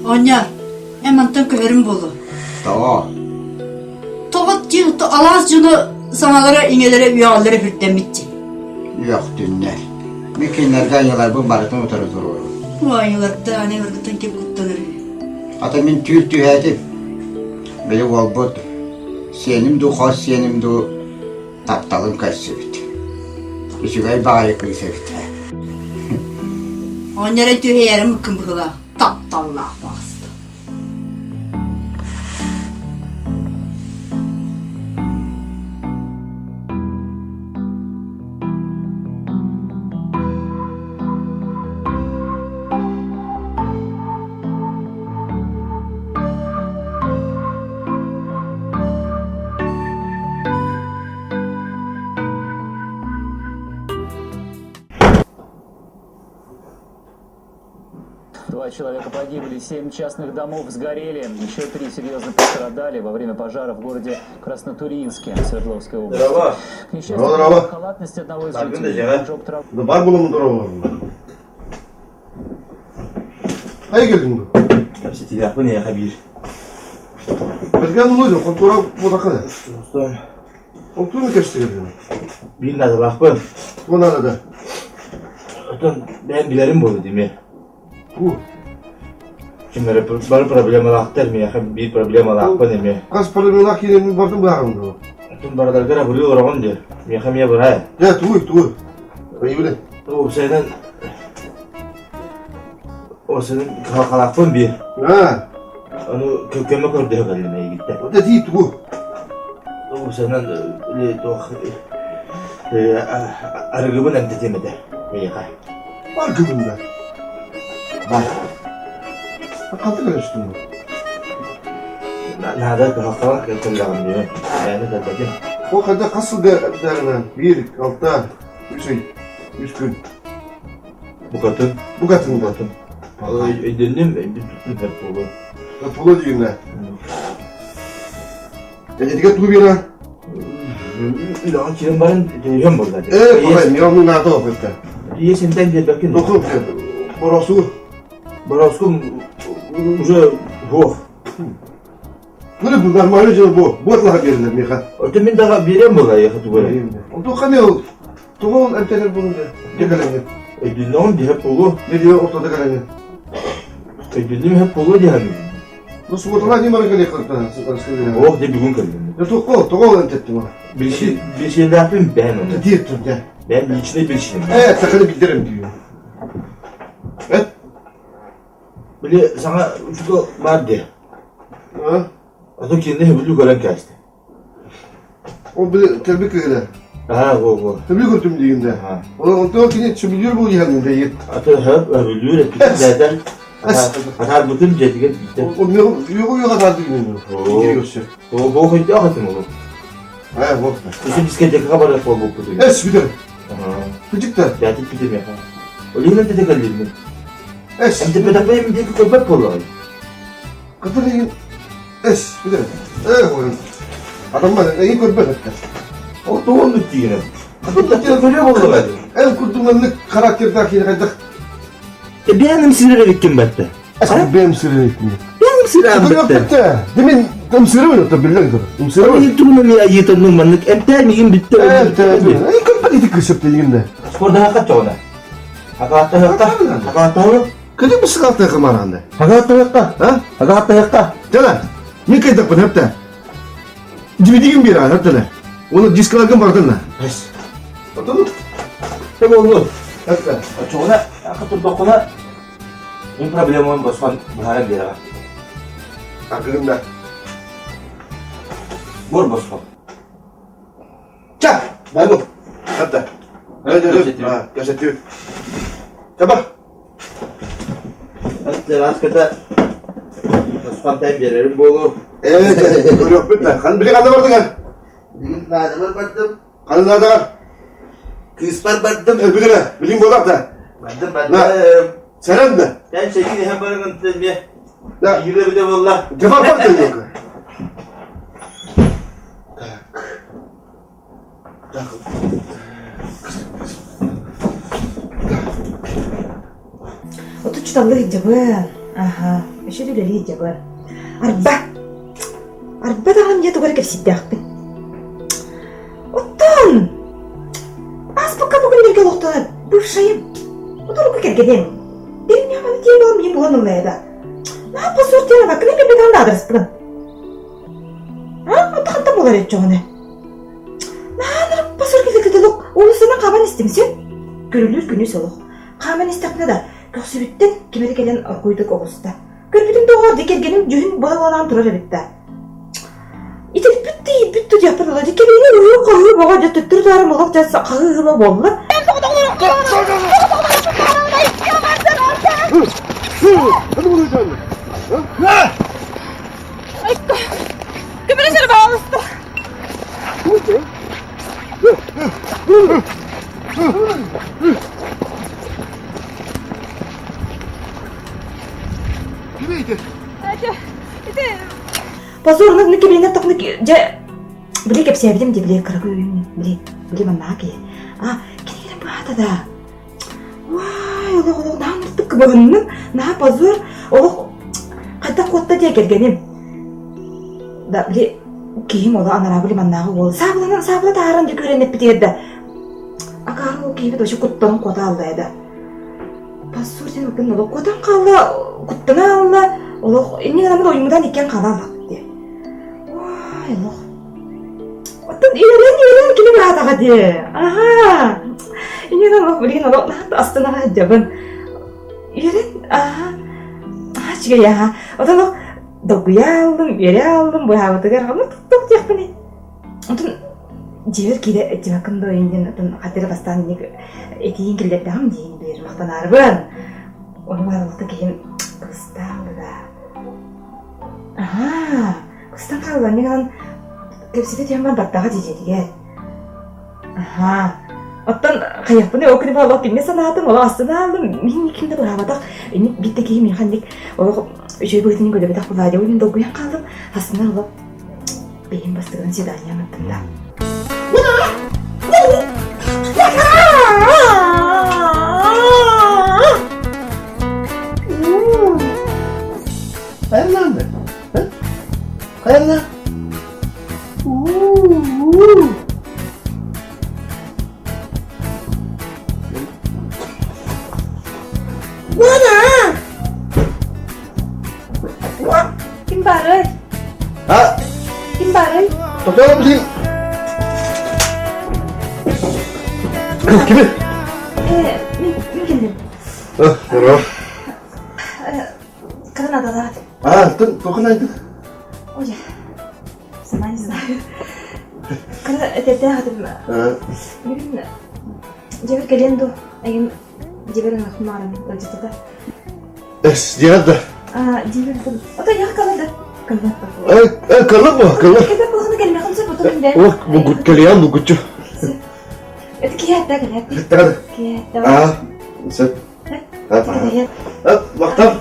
Оня, эн мантан көһөрүм буолуо. Тоҕо? Тоҕо дьиҥ алаас дьоно саҥалара иҥэлэрэ үөҕэллэрэ үрдэммит дии. Үөхтүннэр. Мин кинилэргэ айыларбын барытын утары туруорум. Айылардаан айыларгыттан ким куттанар үһү? Ата мин түүл түһээтим. Били уолбут сиэним дуу, хос сиэним дуу тапталын көрсүбүт. Үчүгэй баҕайы кыыс эбит ээ. Оҕонньоро түһэйэрим кым быһыылаах тапталлаах баҕаста. Два человека погибли, семь частных домов сгорели, еще три серьезно пострадали во время пожара в городе Краснотурьинске Свердловской области. Здорово. К несчастью, Здорово. халатность одного из Баргын да жителей жара. поджег траву. Да бар буламын здорово. Ай келдиң бу? Кэпсэтиэхпин эйиэхэ биир. Бэргэн улуу хонтуора буолакана. Онтуну кэпсэтигэр Биир наадалаахпын. Тугу наадада? Оттон бэйэм билэрим буолуо дии Бу. Ким эрэ бары проблемалаахтар миэхэ биир проблемалаахпын эмиэ. Хас проблемалаах киирэн бардым бааҕым дуо? Оттон бардаргар абырыы олороҕун дии. Миэхэ эмиэ бырай. Дьэ, тугуй, тугуй? Ыйыбыны. Уопсайынан Осынын кыһалҕалаахпын биир. Аа. Ону көмө көрдөһө кэллим эйигиттэн. Вот этии тугу? Уопсайынан туох арыгыбын эмтэтиэм этэ эйиэхэ. Аргыбын да. Бар. Хантан көрөстүң бу? Наада кыһалҕалаах кэллэҕим дии. Бэйэни кэлбэтим. Ол хайда хас сылга эбитээҕинэ биир, алта, үс ый, үс күн. Букатын. Букатын. Букатын. Өйдөннүм, өйбүн туттум бэрт буолуо. Буолуо дигиннэ. Эдитигэ тугу биэрэ? Үлэҕин киирэн баран төһүөн буолла. Э, папа, мен оны наада опытта. Ийэ сентен биэрбэккин. Току, боросу. Бороскум уже суох. Bunu bu нормально дело бу. Бу атлаха берилер меха. Оттон мин даҕа биэриэм буолла эйиэхэ тугу эрэ. Онтон ханы ол тугу ол эмтэнэр булун де. Декалене. Өйдүннэҕим диһэ буолуо. Не диye ортада калене. Өйдүннүм иһэ буолуо диһэн. Ну субботала не мара кэлиэх Ох, де бүгүн кэллим. Я тоқо, тоҕо эмтеттим ана. Билсиэлээхпин бэйэм оны. Диеттим де. Бэйэм личный билсиэм. Э, саханы билдерем диyor. Эт. Били саҥа учуутал баар дии. А? А то кинини сөбүлүү көрөн кээстэ. Ол били кэлбит кыһына. Аа, во во. Сөбүлүү көрдүм дигинде. Ол онтон кини сөбүлүүр бул иһэн дейит. А то хөп өбүлүүр эппитин дээдэр. Атаарбытым дьиэтигэр биирдэ. Ол миэхэ уйга атаар дигинен. Кири көрсө. Оо, бу хойдоох этим ол. Аа, вот. Үсүн дискотекаҕа барар буолбуппут. Эс бүтэр. Күчүктэр. Бээтит бүтэр миэхэ. Олиһинэн тете кэллиммин. Эс. Эмтэппэтэхпинэ диэки көрбөт буоллаҕай. Кытыр игин эс бүтэр. Э, ойун. Адаммар эйин көрбөт эттер. Ол тоҕо диигинэн. Кытыр көрө буоллаҕай. Эн курдук характердаах киһи хайдах Бэйэм сирэр эбиккин бэтте. Бэйэм сирэр эбиккин. Бэйэм сирэр бэтте. Демин ымсырыбын отто биллэн тур. Ымсырыбын. Тугунан айыытанның маннык эмтээ мигин бүтте. Эмтээ. Эй көрбөт ити кысып дегенде. Спордаха чоҕуна. Акааттаһыкка. Акааттаһык. Кыды бысыгааттаһыкка мараанда. Акааттаһыкка. А? Акааттаһыкка. Жана, мен кайдакпын хепте. Дивидигин бир ана хептеле. Оны дискаларгын бардын. Эс. Отон. Те болду. Хепте. Чоҕуна, акы турдоххуна мин проблемам босхон быһааран биэрэҕэ. Акыгында. Буор босхо. Ча, болду. Хепте. Кэпсэтиибит. Чаба. Аската босхон биэрэрим буолуо. Ээ, көрүөхпүт да. Хан били ханна бардыҥ? Билигин наадабар бардым. Ханна наадагар? Кыыспар бардым. Э, билиме, билин буолар да. Бардым, бардым. Сэрэн да. Тэн чэйгин иһэн барыҥын эмиэ. Да. Игирэ билэ буолла. Дьабар бар Так. Так. Отуччуталлыы сылдьабын. Аһа, өссө да үлэлии сылдьабын. Арба! Арба даҕаны дьэ тугу эрэ кэпсиирдээхпин. Оттон ааспыкка бу күннэргэ олохтонор бывшайым, утуруку кэргэним. Дэриэбинэҕэ маны тиийэн буолан миигин булан ылла да. Наһаа посур диэн абаккын эмиэ да аадырыспын. А, онто хантан буолар өччөҕүнэ? Наһаа ынырык посур кэлбит олох уулуссанан хааман истим син. Көрүлүүр күнүс олох. Хааман истэхпинэ да, көхсүбүттэн ким эрэ кэлэн оргууйдук оҕуста. Көрбүтүм доҕоор, дии кэргэним дьүһүн була-буолаан турар эбит да. Итирбит да иирбит да диэхпин ыла, дии кэбиһини ыһыы-хаһыы бөҕө дьэ төттөрү-таары молох дьэ хаһыы-ыһыыба буолла. Көмөлөсөр баҕалыста. дьэ били кэпсээбитим дии били кыракый уйун били били маннаах киһи. А кинигэрин быһаата да. Уай, олох олох наһаа ыныртык кыбыһынным, наһаа позор, олох хайдах куотта диэ кэргэним. Да били киһим оло анараа били маннааҕы уол саабыланан саабыла таһааран дьэ көрөн эппитигэр да акаары ол киһибит вообще куттанан куота алла да. Позор диэн ылгын олох куотан хаалла, куттана алла, олох иннин гынаммыт ойуммутан иккиэн хаала аллахпыт диэ. Уай, олох Оттон үөрэн үөрэн кини быраатаҕа дии. Аһаа. Иннинэ олох билигин олох астынаҕа сылдьабын. Үөрэн аһаа. Аһаа үчүгэй аһаа. Оттон олох долгуйа аллым, үөрэ аллым быһаабытыгар ханна туох диэхпиний? Оттон дьиэбэр киирэ дьыбаккын да ойун диэн оттон хатыры бастаан инник этиин киллэрдэҕим диин биир махтанаарыбын. Ону бааллыта киһим кыстаах да. Аһаа. Кыстан хаалла, мин ылан кэпсэтэ түһэн баран баттаҕа дьиэтигэр. Аһаа. Оттон хайыахпыный ол күнү олох кинини санаатым, олох астына ааллым, мин ким да быраабатах, инник биир да киһи миэхэ инник олох үчүгэй быһыытын көрдөбөтөх буолаа дии, долгуйан хааллым, астына олох бэйэм бастыгынан свидание ыҥырдым да. Хайалаанды? Хайалаа? Ким баарый? А? Ким баарый? Тоқтоо билин. Кими? Э, мин мин кэллим. Здорово. Когда надо давать? А, ты только найду. Ой, сама не знаю. Когда это ты Бүгүн дьэбэр кэлиэн дуу? Айым дьэбэр ынахмаарым ыалдьытыта. Эс, дьиэҕэр да? А, дьиэбэр Ото яха калар да? Калар. Э, калар бу, калар. Кэлбэт булахына кэлмэхин сөп, ото күндэ. Ох, бугут кэлиэн бугутчу. Это киһи кэлээт. Киһи А, сөп. Махтал.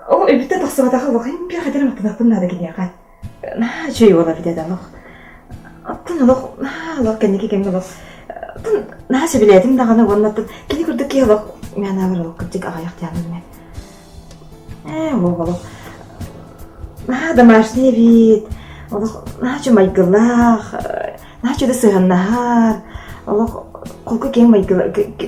Ол өбүттэ тахсыбатаҕа олох импиэ хатыр мактанахпын наада киниэхэ. Наһаа үчүгэй уол эбит этэ олох. Оттон олох наһаа олох кэнники кэмҥэ олох оттон наһаа сөбүлээтим даҕаны уонна оттон кини курдук киһи олох мин анаабар олох кырдьык аҕыйах диэҕим мин. Ээ олох олох наһаа домашний эбит, олох наһаа үчүгэй майгылаах, наһаа үчүгэй сыһыаннаһар, олох холку киэҥ майгы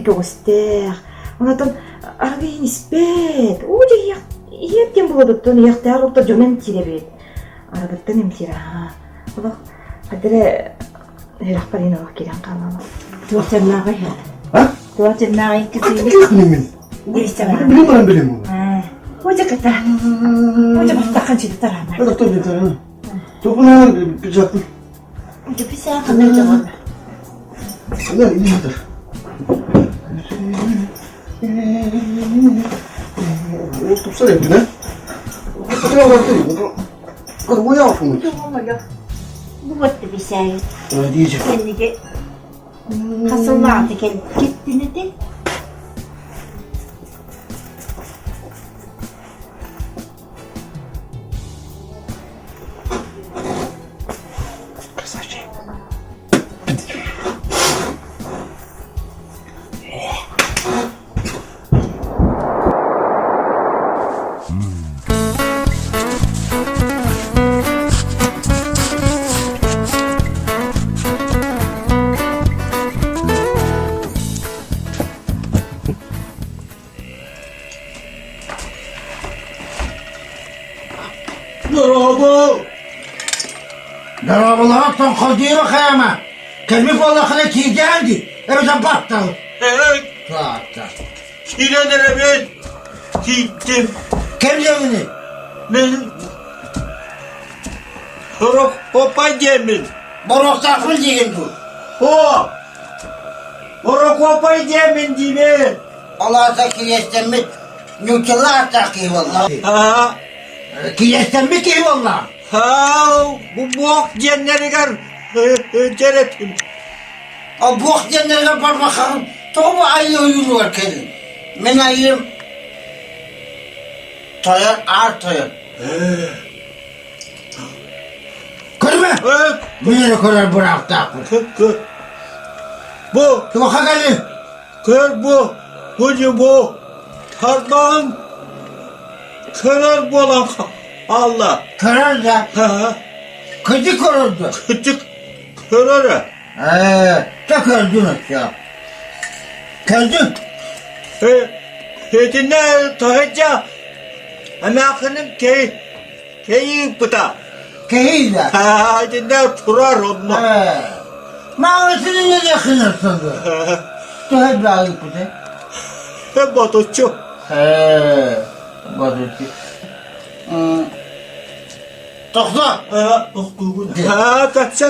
көҕүстээх. Онтон арыгы иһин испэт, уу дьэ иһиэх иһиэх диэн буолуоттан иһиэхтээх олохтор дьону эмтиир эбит. Арыгыттан эмтиир аһаа. Олох хата эрэ үөрэхпэр иһин олох киирэн хаалла. Туох дьаннааҕый? А? Туох дьаннааҕый Ким Билим баран билим. Ожа ката. Ожа бастахан чиди тарана. Это кто билим тарана? Тупуна пиджакты. Ожа писа ханна жаман. Да, иди сюда. Ол тупсар эбит, да? Кэнниги хасыллааты кэттин эти. Красавчик. Дорообо! Дорооболоох тоҥхолдьуйба хайама! Кэлбит буоллаххына киирдээн дии, эбэтэр баттал. Таатта. Киирэн эрэбин. Киирдим. Ким диэбиний? Мин Сорох Опай диэммин. Боруохтаахпын диигин дуу? О! Орокуопай диэммин диибин. Ол аата кириэстэммит нууччалыы ааттаах киһи буолла. Аа. Кириэстэммит киһи буолла. Һау, бу буох диэннэригэр дьэрэтим. Ол буох диэннэригэр барбахаҕын тоҕо бу айыы ойуулугар кэллиҥ? Мин айыым тойон аар тойон. Көрүмэ! Мин эрэ көрөр бырааптаахпын. Бу Туохха кэллиҥ? Көр бу, бу бу тарбаҕын көрөр буолан хаалла. Көрөр да? Кыдьык көрөр да? Кыдьык көрөрө. Ээ, да көрдүн оччо. Көрдүн? Итиннэ таһырдьа эмээхсиним кэйииппыта. Кэһиилэ? Итиннэ турар онно. Ээ, Маҕасыны нелехинер сылы. Төһө баайыппыта? Ботуччу. Ээ, ботуччу. Тохто!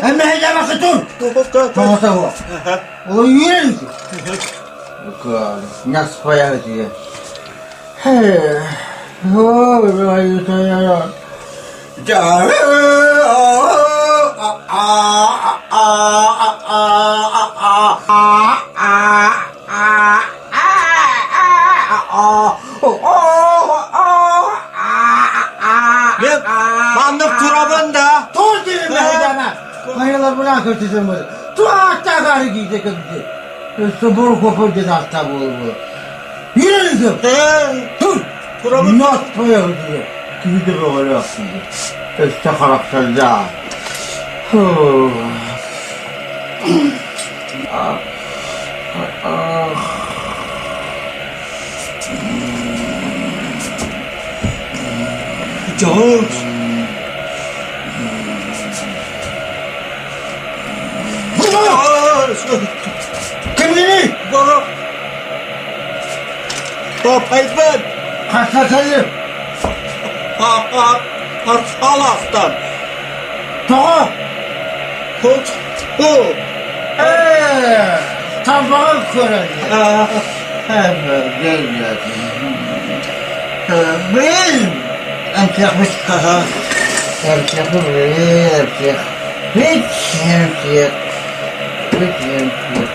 Эмэһэдэмэхитун! Тоҕо Улуйууран Наспайа Мен маннык турабын да. Тур диrim мэһэйдээмэ. Хайалар була көтүтүмүт. Туааттаагаары киирдэ көбүтү. Өссө бурукопор диэн ааттаа буолбу. Yürü Тур! Турабын. Not поехали. Киһи бөҕөлөөх Өссө харахтардаах. George. Кимҥиний? Бу Папайбын. Хасасайы. Архалахтан. Тоҕо? Ху. Ээ, табаҕы көрөн. Блин, эмсэхпит. Эмсэхпит, эмсэх. Бит эмсэх. Бит эмсэх.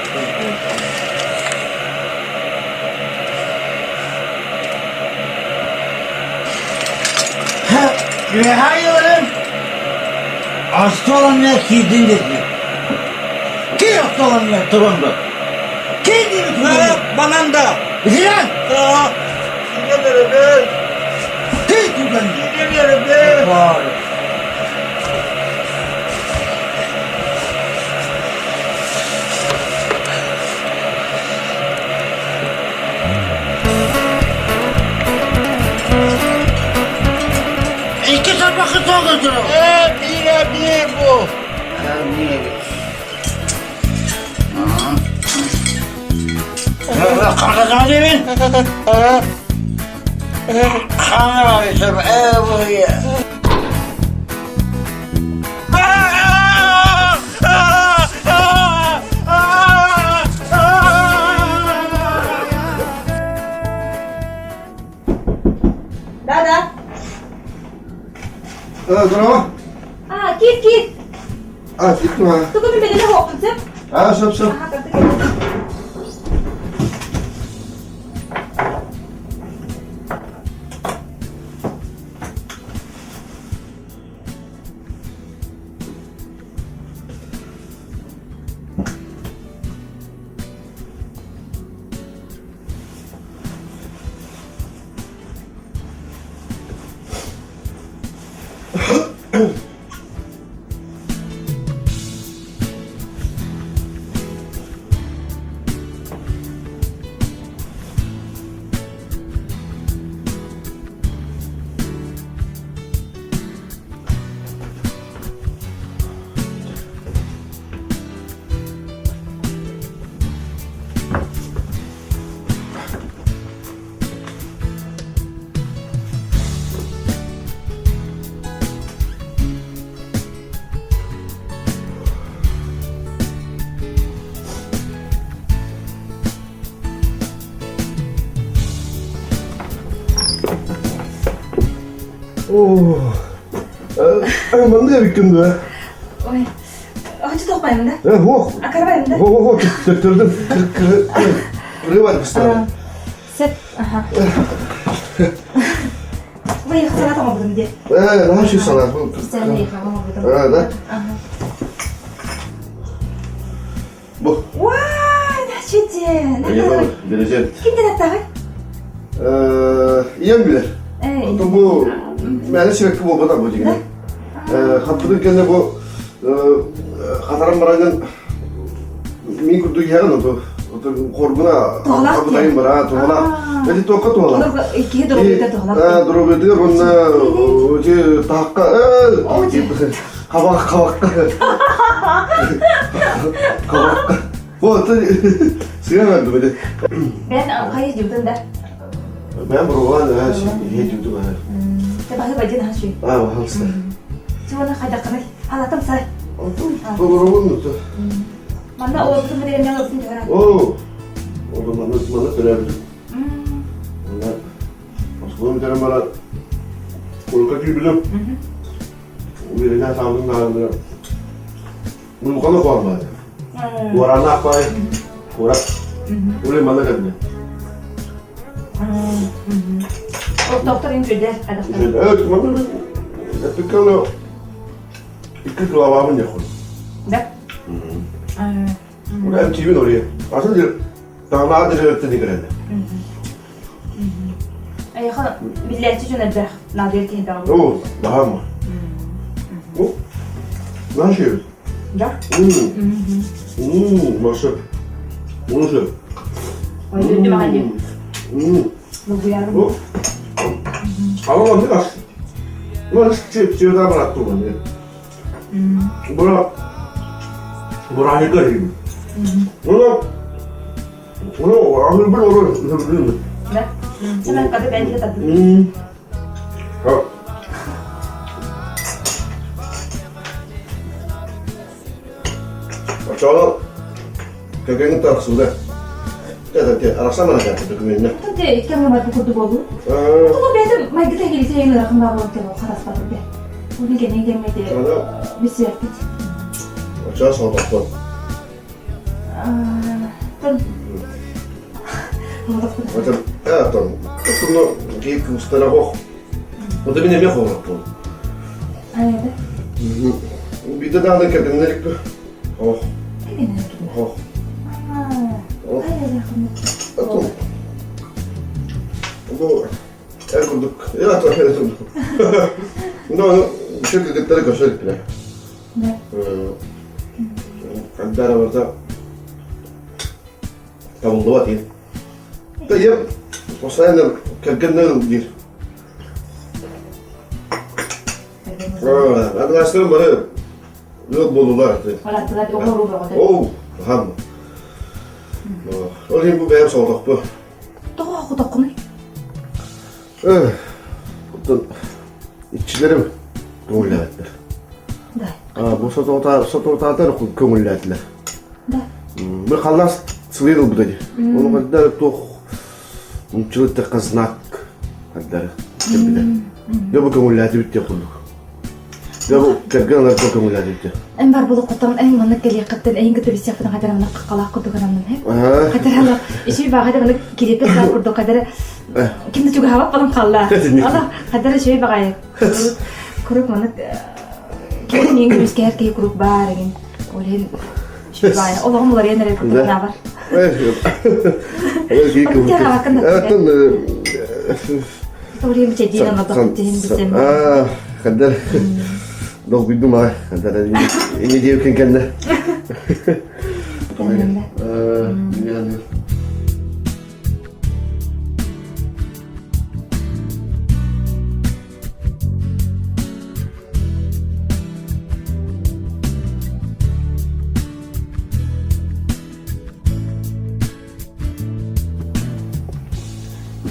Үөһээ Остуолунна киирдин дедим. Ки остуолунна туран да. Ки диэбит Манан да. Билэн. Киирэн Ки түгэн. Киирэн Бар. Икки сапакы тоҕо турар. Ээ, биирэ биир бу. Хахасаҕын Хаҥа ээ буйа. Да-да. Здорово. А, кит, кит. А, кит, Тугу мен бедене хоқпын сеп? А, сөп, сөп. Маннык эбиккин дуо? Ой, хочу толкайым да? Э, ох. Акарбайым да? О, о, төттөрдүн кырыбар быстары. Сеп, аха. Вы салат оҥорбутум дии. Э, наша салат. А, да? Бу. Уай, начите. Бережет. Кимден аттаҕый? Ийэм билэр. Оттон бу мээнэ сибэкки буолбатах бу дьиҥэ. Хаппытын кэннэ бу хатаран баранын мин курдук иһэҕин оту хоргуна абытайын бара туһалаах. Эти туохха туһалаах? Киһи доруобуйата туһалаах. Доруобуйатыгар уонна эти таһахха хабах хабахха хабахха Вот, сыа барды били. Мен хайы жудун да. Мен бурулан хе жудум аа. Те бахы бадин хаши. Аа, бахалста. Чуна хайдакканай. Халатым сай. Толорубун ну. Манна олорбутум билген мен олорбутум түһэрэ. Оо. Ол манна манна төрөөбүтүм. Манна оскуолам бүтэрэн баран курукка киирбитим. Үөрэнэ саалын даҕаны Улуканы хоорбаата. Уоранаах баай куорат. Улей манна кэллэ. Олохтоохтор ин үдэ адахтар. Э, манна эпиккэ икки главабын яхун. Да? Ура эмтиибин ория. Атын дир таҥнаа директен игрэлэ. Айха биллээччи дьон элбэх наадыйар киһи даҕаны. Оо, баһаама. О, наши. Да? Мм, машы. Уну Ой, дүрдү маҕа дии. Мм. Лугуярым. О. Ама маннык ас. Ну, чү-чү бараттым. Бура бураһыга иһин. Уну уну аһылбын олор сөбүлүүбүн. Да? Сэмэн кады бэнтигэ тардын. Очоҕо кэргэҥҥин тахсыбыта. Арахсан документна. Тante икки барбы курдук болду. Тугу бэйэтэ майгыта килисе ең ырахан баа болот деп хараспатым бе. Уни кенен кеммети бисиэппит. Очоҕо соҕотохпун. Тон Отон тон отунну киик устара хох. Ота мин эмиэ хоҕорохпун. Айда. Биирдэ даҕаны кэргэннэрик Ох. Ох. Ох. Отон. Бу эр курдук. Я то эр курдук. Ну, кыргыттары көрсө иликтэр. Хандара барда табыллыбат диэн. Ийэм постоянно кэргэннэр диир. Адылаастарым бары ыал буоллулар. Оу, хам. Ол иһин бу бэйэм соҕотохпун. Тоҕо хотоххунуй? Оттон иччилэрим көҥүллээбэттэр. Да. Бу соторутаатар көҥүллээтилэр. Да. Бу халлаас сылыйан ылбыта дии. Ону ханна туох нууччалыы знак хардары кэлбитэ. Дьэ бу көҥүллээтибит диэх курдук. Дьэ бу кэргэн ыларга көҥүллээтибит диэх. Эн бар булуққуттан эн маннык кэлиэххиттэн эйин кытта билсиэхпитин хайдара маннык қаққалаах курдук ананнын һэ. Хайдара иши баҕайда маннык кириэппэс баар курдук хайдара ким да чугаһаабат балым хаалла. Ала хайдара үчүгэй баҕайы. Курук маннык киһи миин көмүскэһэр киһи курук баар эгин. Ол иһин үчүгэй баҕайы. Олоҕум уларыйан эрэр курдук наабар. Торием чэдиин онотох тиһин бисем. Хандар долгуйдум аҕай. Хандар инни диэбиккин кэннэ.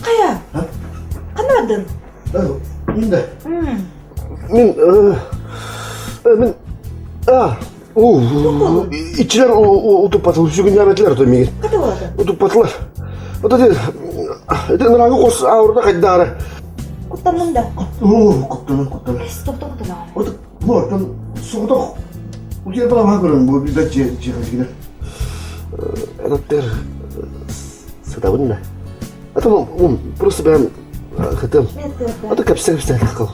Хайа? Ханна бардын? Мин Мин мин а иччилэр утуппатылар сүгүннээбэтилэр ото миигин. Утуппатылар. Ото ити ынырааҥы хос аурда хайдаары. Куттанным да. Оо, куттанан, куттанан. Эс, тохто куттанаҕын. Вот, бу оттон соҕотох утуйар балаҕан көрөн бу билбэт дьиэ дьиэҕэ Этот сытабын да. А то просто бэйэм хытым. А то кэпсэ кэпсэ кыл.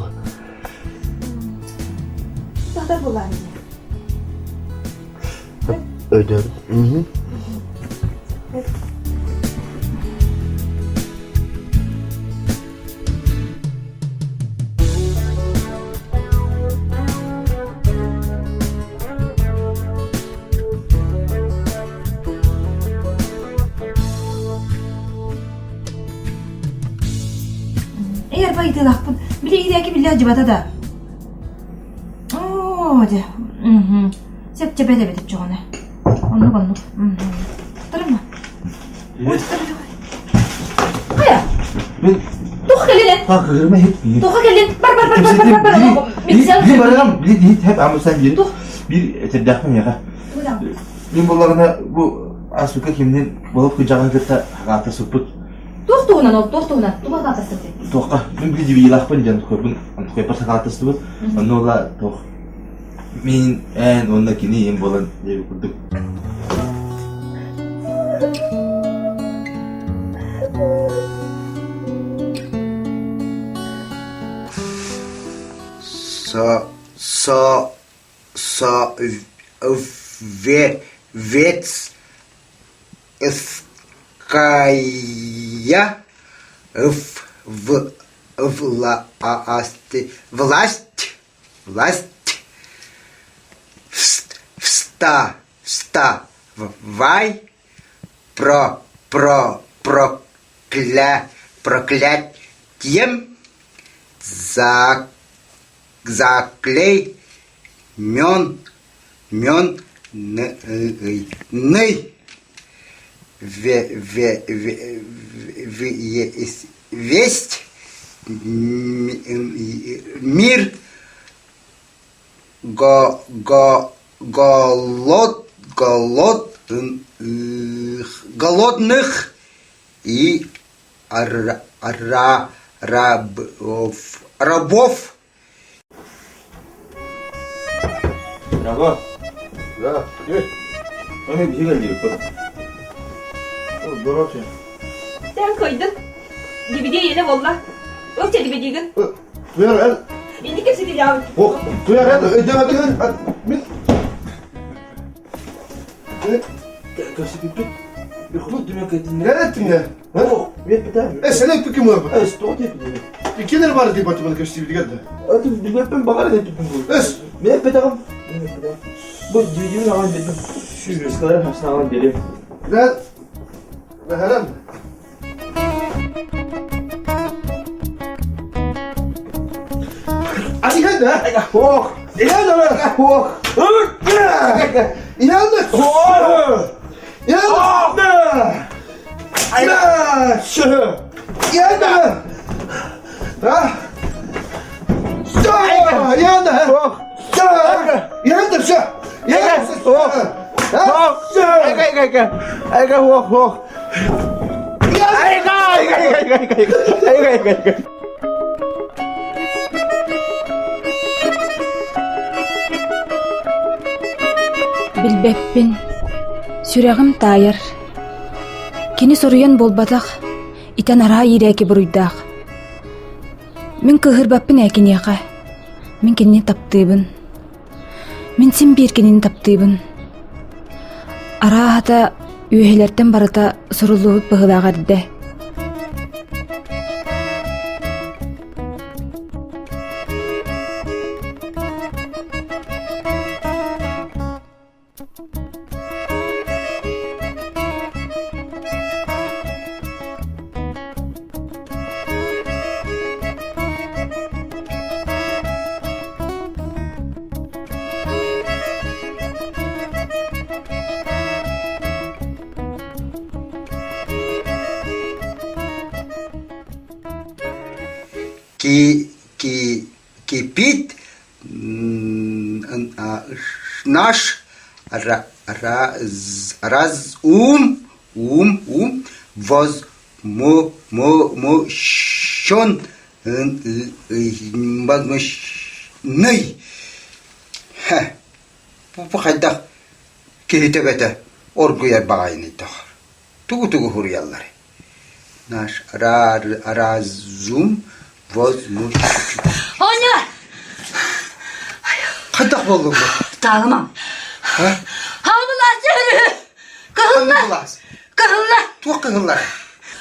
Тахтар булаан. Өйдөм. Мм. Эр байдылаахпын. Били иирээки биллэ дьыбата да. Оо, дьэ. Мм. Сөп чэбэт эбит оччоҕуна. Оннук оннук. Мм. Тарыма. Хайа? Мин Туох кэллин? Кырма хит. Туох кэллин? Бар бар бар бар бар бар. Били барам, били хит хеп амусан бир. Бир этэрдэхпин миэхэ. Мин буллаҕына бу Асука кимнин болуп кыдьаҕын кытта хаата сыппыт. Туох туһунан ол туох туһунан туох хаатастыбыт? Туохха мин били дивиилаахпын дьон көрбүн онтукайбар сакаатастыбыт. Онно ола туох мин эн уонна кини ийэм буолан диэби курдук. Со со со ве вец ская в в вла власть власть вста вставай про про прокля проклятьем за заклей мен мен ный ве ве ве весть мир го го голод голод голодных и ра рабов рабов Браво! Да, э. Аны биһиги кэллибит. Здорово. Сен кыйдын. Дибиди еле болла. Өкче дибидигин. Туяр эн. Инди кепсетилябыт. Ох, туяр эн өйдөмөтүгүн. Мин Кэпсэпиппит. Бихут дүмө кэтиннэ. Нэреттиҥэ? Мен Э, сен эппиккин буолбут. Эс, тоҕо диэппин. Иккиэннэр баар дии бачча кэпсиибитигэр да. Аты билбэппин баҕар эппиппин буолбут. Эс! Мен эппэтэҕим. Мен эппэтэҕим. Бу дьүдьүн аҕан биэрдим. Сүүрүскаларын хасна аҕан биэриэм. Лэн, Лэхэрэн. Иһэн Ох! Иһэн Ох! Иһэн Иһэн Иһэн Иһэн Иһэн все! Иһэн Ох! Айга, айга, айга! Айга, ох, ох! Айга, айга, айга, айга, айга, айга, айга! Билбэппин. Сүрэҕим таайар. Кини соруйан буолбатах, итэн араа иирээки буруйдаах. Мин кыыһырбаппын ээ киниэхэ. Мин кинини таптыыбын. Мин син биир кинини таптыыбын. Арааһата үөһэлэртэн барыта суруллубут быһыылаах эрдэ. Ки ки кипит наш раз ум ум ум воз му му му щен. Ын ы ый ный Һэ, бу хайдах киһи төбөтө оргуйар баҕайыный доҕор? Тугу-тугу суруйалларый? Наш разум возмущен. Оня! Хайдах буоллуҥ бу? Таалымам. Хаабылаас дьөрү! Кыһылла! Кыһылла! Туох кыһыллара?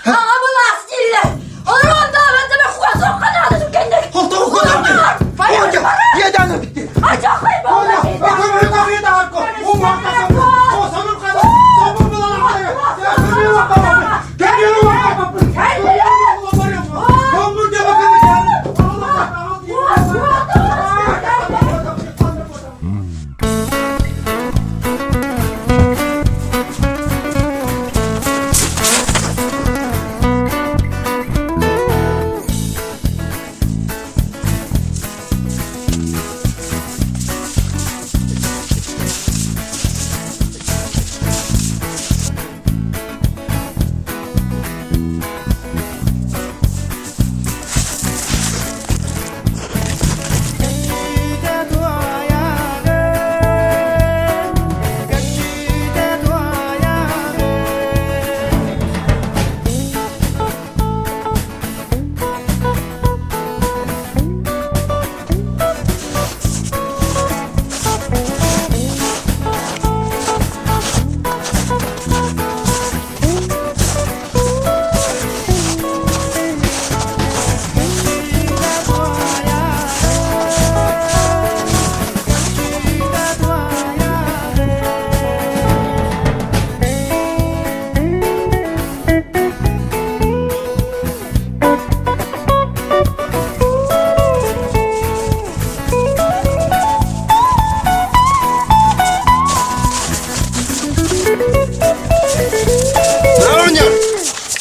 Аҕа былаас дииллэр! Олорон даабаттана хуасуохха наада түгэннэр! Ачахай буолла!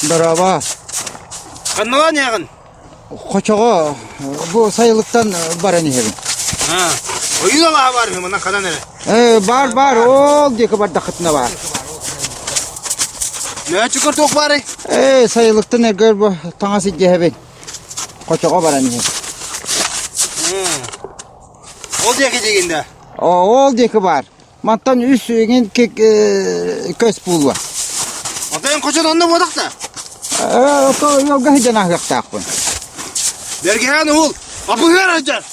Дорообо. Ханналаан иһэҕин? Хочоҕо бу сайылыктан баран иһэбин. Ойуун алааһа баар үһү манан ханан эрэ? Э, баар баар, ол диэки бардаххытына баар. Мөөчүкөр туох баарый? Э, сайылыктан эргэр бу таҥас илдьэһэбин. Хочоҕо баран иһэбин. Ол диэки диигин да? Ол диэки баар. Мантан үс эҥин көс буолуо. Отойон хочон онно буотах да? Ыалга сылдьан аһыахтаахпын. Бэргэһээн уһул, апыһыар сылдьар.